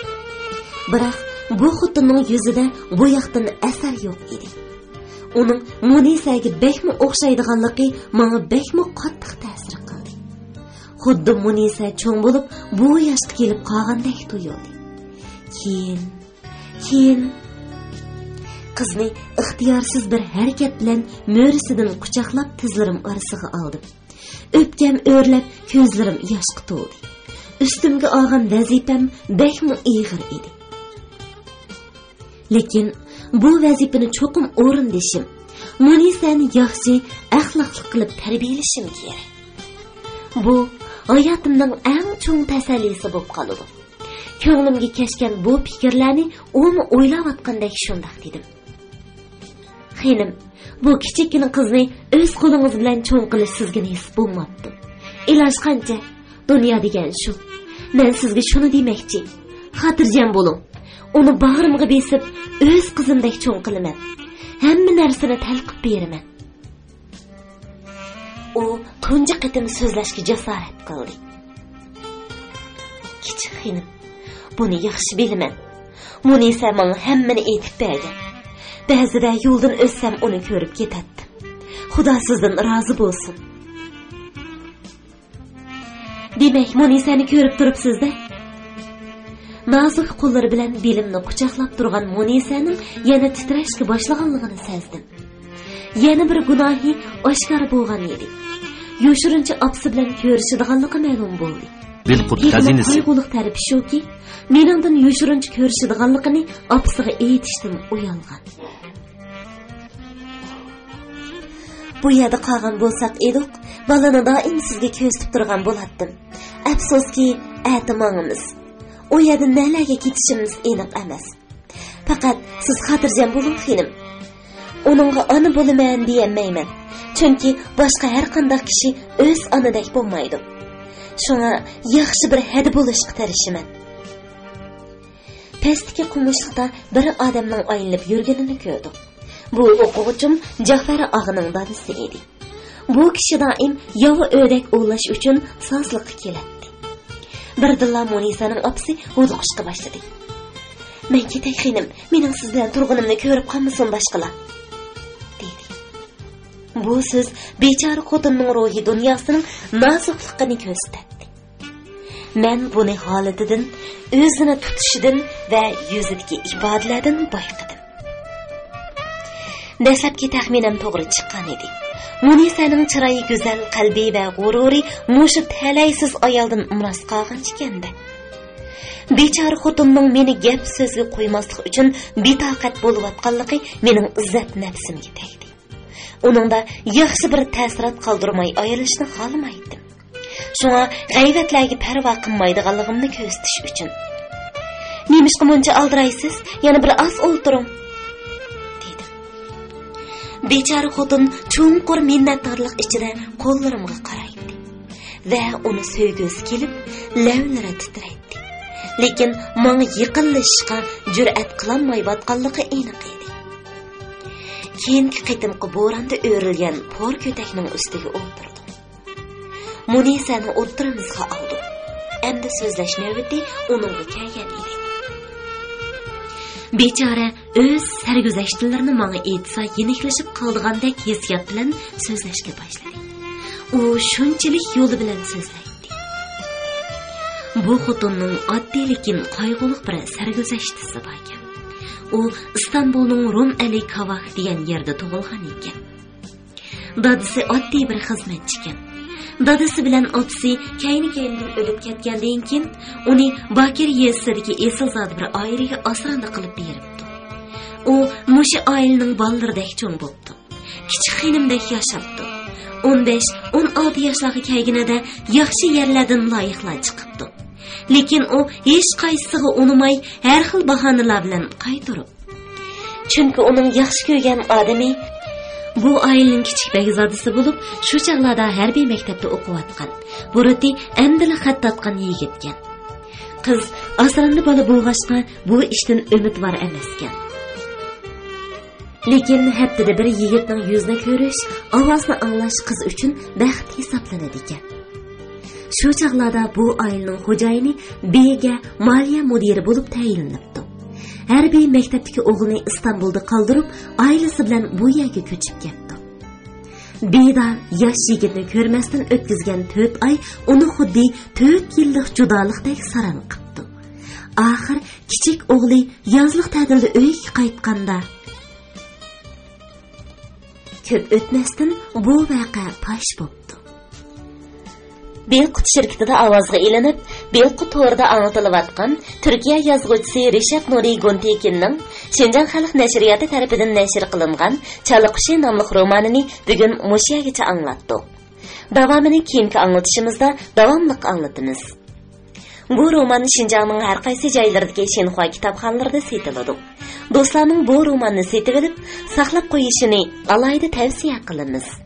بىراق بۇ خوتۇننىڭ يۈزىدە بوياقتىن ئەسەر يوق ئىدى. ئۇنىڭ مۇنىسەگە بەكمۇ ئوخشايدىغانلىقى ماڭا بەكمۇ قاتتىق تەسىر قىلدى. خۇددى مۇنىسە چوڭ بولۇپ، بۇ ياشقا كېلىپ قالغاندەك تۇيۇلدى. كېيىن، كېيىن قىزنى ئىختىيارسىز بىر ھەرىكەت بىلەن مۈرىسىدىن قۇچاقلاپ، تىزلىرىم ئارىسىغا ئالدىم. ئۆپكەم ئۆرلەپ، كۆزلىرىم ياشقا تولدى. ئۈستۈمگە ئالغان ۋەزىپەم بەكمۇ ئېغىر ئىدى. لېكىن بۇ ۋەزىپىنى چوقۇم ئورۇندىشىم، مۇنىسەنى ياخشى، ئەخلاقلىق قىلىپ تەربىيەلىشىم كېرەك. بۇ ھاياتىمنىڭ ئەڭ چوڭ تەسەللىسى بولۇپ قالىدۇ. كۆڭلۈمگە كەچكەن بۇ پىكىرلەرنى ئۇمۇ ئويلاۋاتقاندەك شۇنداق دېدىم. خېنىم، بۇ كىچىككىنە قىزنى ئۆز قولىڭىز بىلەن چوڭ قىلىش سىزگە نېسىپ بولماپتۇ. ئىلاج قانچە؟ دۇنيا دېگەن شۇ. مەن سىزگە شۇنى دېمەكچى. خاتىرجەم بولۇڭ. ئۇنى باغرىمغا بېسىپ، ئۆز قىزىمدەك چوڭ قىلىمەن. ھەممە نەرسىنى تەلقىپ بېرىمەن. ئۇ تۇنجى قېتىم سۆزلەشكە جاسارەت قىلدى. كىچىك خېنىم، بۇنى ياخشى بىلىمەن. مۇنىسە ماڭا ھەممىنى ئېيتىپ بەرگەن. بەزىدە يولدىن ئۆتسەم ئۇنى كۆرۈپ كېتەتتىم. خۇدا سىزدىن رازى بولسۇن. دېمەك، مۇنىسەنى كۆرۈپ تۇرۇپسىز-دە؟ نازۇك قوللىرى بىلەن بېلىمنى قۇچاقلاپ تۇرغان مۇنىسەنىڭ يەنە تىترەشكە باشلىغانلىقىنى سەزدىم. يەنە بىر گۇناھى ئاشكارا بولغان ئىدى. يوشۇرۇنچە ئاپىسى بىلەن كۆرۈشىدىغانلىقى مەلۇم بولدى. بىلقۇت تېخىمۇ خەزىنىسى. قايغۇلۇق تەرىپى شۇكى، مېنىڭدىن يوشۇرۇنچە كۆرۈشىدىغانلىقىنى ئاپىسىغا ئېيتىشتىن ئۇيالغان. بۇ يەردە قالغان بولساق ئىدۇق، بالىنى دائىم سىزگە كۆزىتىپ تۇرغان بولاتتىم. ئەپسۇسكى، ئەتە ماڭىمىز. ئۇ يەردىن نەلەرگە كېتىشىمىز ئېنىق ئەمەس. پەقەت سىز خاتىرجەم بولۇڭ، خېنىم. ئۇنىڭغا ئانا بولىمەن دېيەلمەيمەن. چۈنكى باشقا ھەر قانداق كىشى ئۆز ئانىدەك بولمايدۇ. شۇڭا ياخشى بىر ھەدە بولۇشقا تىرىشىمەن. پەستىكى قومۇشلۇقتا بىر ئادەمنىڭ ئايلىنىپ يۈرگىنىنى كۆردۇق. بۇ ئوقۇغۇچىم جەفەر ئاغىنىڭ دادىسى ئىدى. بۇ كىشى دائىم ياۋا ئۆردەك ئوۋلاش ئۈچۈن سازلىققا كېلەتتى. بىردىنلا مۇنىسەنىڭ ئاپىسى ھودۇقۇشقا باشلىدى. «مەن كېتەي، خېنىم، مېنىڭ سىز بىلەن تۇرغىنىمنى كۆرۈپ قالمىسۇن باشقىلار»، دېدى. بۇ سۆز بىچارە خوتۇننىڭ روھىي دۇنياسىنىڭ نازۇكلۇقىنى كۆرسىتەتتى. مەن بۇنى ھالىتىدىن، ئۆزىنى تۇتۇشىدىن ۋە يۈزىدىكى ئىپادىلەردىن بايقىدىم. دەسلەپكى تەخمىنىم توغرا چىققان ئىدى. مۇنىسەنىڭ چىرايى گۈزەل، قەلبى ۋە غۇرۇرى مۇشۇ تەلەيسىز ئايالدىن ئىمراز قالغان ئىكەن-دە. بىچارە خوتۇننىڭ مېنى گەپ سۆزگە قويماسلىق ئۈچۈن بىتاقەت بولۇۋاتقانلىقى مېنىڭ ئىززەت نەپسىمگە تەگدى. ئۇنىڭدا ياخشى بىر تەسىرات قالدۇرماي ئايرىلىشنى خالىمايتتىم. شۇڭا غەيۋەتلەرگە پەرۋا قىلمايدىغانلىقىمنى كۆرسىتىش ئۈچۈن، «نېمىشقا مۇنچە ئالدىرايسىز؟ يەنە بىر ئاز ئولتۇرۇڭ» دېدىم. بىچارە خوتۇن چوڭقۇر مىننەتدارلىق ئىچىدە قوللىرىمغا قارايتتى ۋە ئۇنى سۆيگۈسى كېلىپ، لەۋلىرى تىترەيتتى. لېكىن ماڭا يېقىنلىشىشقا جۈرئەت قىلالمايۋاتقانلىقى ئېنىق ئىدى. كېيىنكى قېتىمقى بوراندا ئۆرۈلگەن پور كۆتەكنىڭ ئۈستىگە ئولتۇردۇم. مۇنىسەنى ئوتتۇرىمىزغا ئالدۇق. ئەمدى سۆزلەش نۆۋىتى ئۇنىڭغا كەلگەن ئىدى. بىچارە ئۆز سەرگۈزەشتلىرىنى ماڭا ئېيتسا يېنىكلىشىپ قالىدىغاندەك ھېسسىيات بىلەن سۆزلەشكە باشلىدى. ئۇ شۇنچىلىك يولى بىلەن سۆزلەيتتى. بۇ خوتۇننىڭ ئاددىي لېكىن قايغۇلۇق بىر سەرگۈزەشتىسى باركەن. ئۇ ئىستانبۇلنىڭ روم ئەلى كاۋاك دېگەن يەردە تۇغۇلغان ئىكەن. دادىسى ئاددىي بىر خىزمەتچىكەن. دادىسى بىلەن ئاپىسى كەينى-كەينىدىن ئۆلۈپ كەتكەندىن كېيىن، ئۇنى باكىر يېزىسىدىكى ئېسىلزادە بىر ئائىلىگە ئاسراندە قىلىپ بېرىپتۇ. ئۇ مۇشۇ ئائىلىنىڭ بالىلىرىدەك چوڭ بوپتۇ. كىچىك خېنىمدەك ياشاپتۇ. ئون بەش، ئون ئالتە ياشلارغا كەلگىنىدە ياخشى يەرلەردىن لايىقلار چىقىپتۇ. لېكىن ئۇ ھېچقايسىسىغا ئۇنىماي، ھەر خىل باھانىلار بىلەن قايتۇرۇپ، چۈنكى ئۇنىڭ ياخشى كۆرگەن ئادىمى بۇ ئائىلىنىڭ كىچىك بەگزادىسى بولۇپ، شۇ چاغلاردا ھەربىي مەكتەپتە ئوقۇۋاتقان، بۇرۇتى ئەمدىلا خەت تارتقان يىگىتكەن. قىز ئاسراندى بالا بولغاچقا، بۇ ئىشتىن ئۈمىدۋار ئەمەسكەن. لېكىن ھەپتىدە بىر يىگىتنىڭ يۈزىنى كۆرۈش، ئاۋازىنى ئاڭلاش قىز ئۈچۈن بەخت ھېسابلىنىدىكەن. شۇ چاغلاردا بۇ ئائىلىنىڭ خوجايىنى بېيگە مالىيە مۇدىرى بولۇپ تەيىنلىنىپتۇ. ھەربىي مەكتەپتىكى ئوغلىنى ئىستانبۇلدا قالدۇرۇپ، ئائىلىسى بىلەن بۇ يەرگە كۆچۈپ كەپتۇ. بېيدا ياش يىگىتنى كۆرمەستىن ئۆتكۈزگەن تۆت ئاي ئۇنى خۇددى تۆت يىللىق جۇدالىقتەك ساراڭ قىپتۇ. ئاخىر كىچىك ئوغلى يازلىق تەتىلدە ئۆيىگە قايتقاندا، كۆپ ئۆتمەستىن بۇ ۋەقە پاش بوپتۇ. بىلقۇت شىركىتىدە ئاۋازغا ئېلىنىپ، بىلقۇت تورىدا ئاڭلىتىلىۋاتقان تۈركىيە يازغۇچىسى رىشات نۇرى گۇنتېكىننىڭ شىنجاڭ خەلق نەشرىياتى تەرىپىدىن نەشر قىلىنغان چالا قۇشى ناملىق رومانىنى بۈگۈن مۇشۇ يەرگىچە ئاڭلاتتۇق. داۋامىنى كېيىنكى ئاڭلىتىشىمىزدا داۋاملىق ئاڭلىتىمىز. بۇ رومان شىنجاڭنىڭ ھەر قايسى جايلىرىدىكى شىنخۇا كىتابخانىلىرىدا سېتىلىدۇ. دوستلارنىڭ بۇ روماننى سېتىۋېلىپ، ساقلاپ قويۇشىنى ئالاھىدە تەۋسىيە قىلىمىز.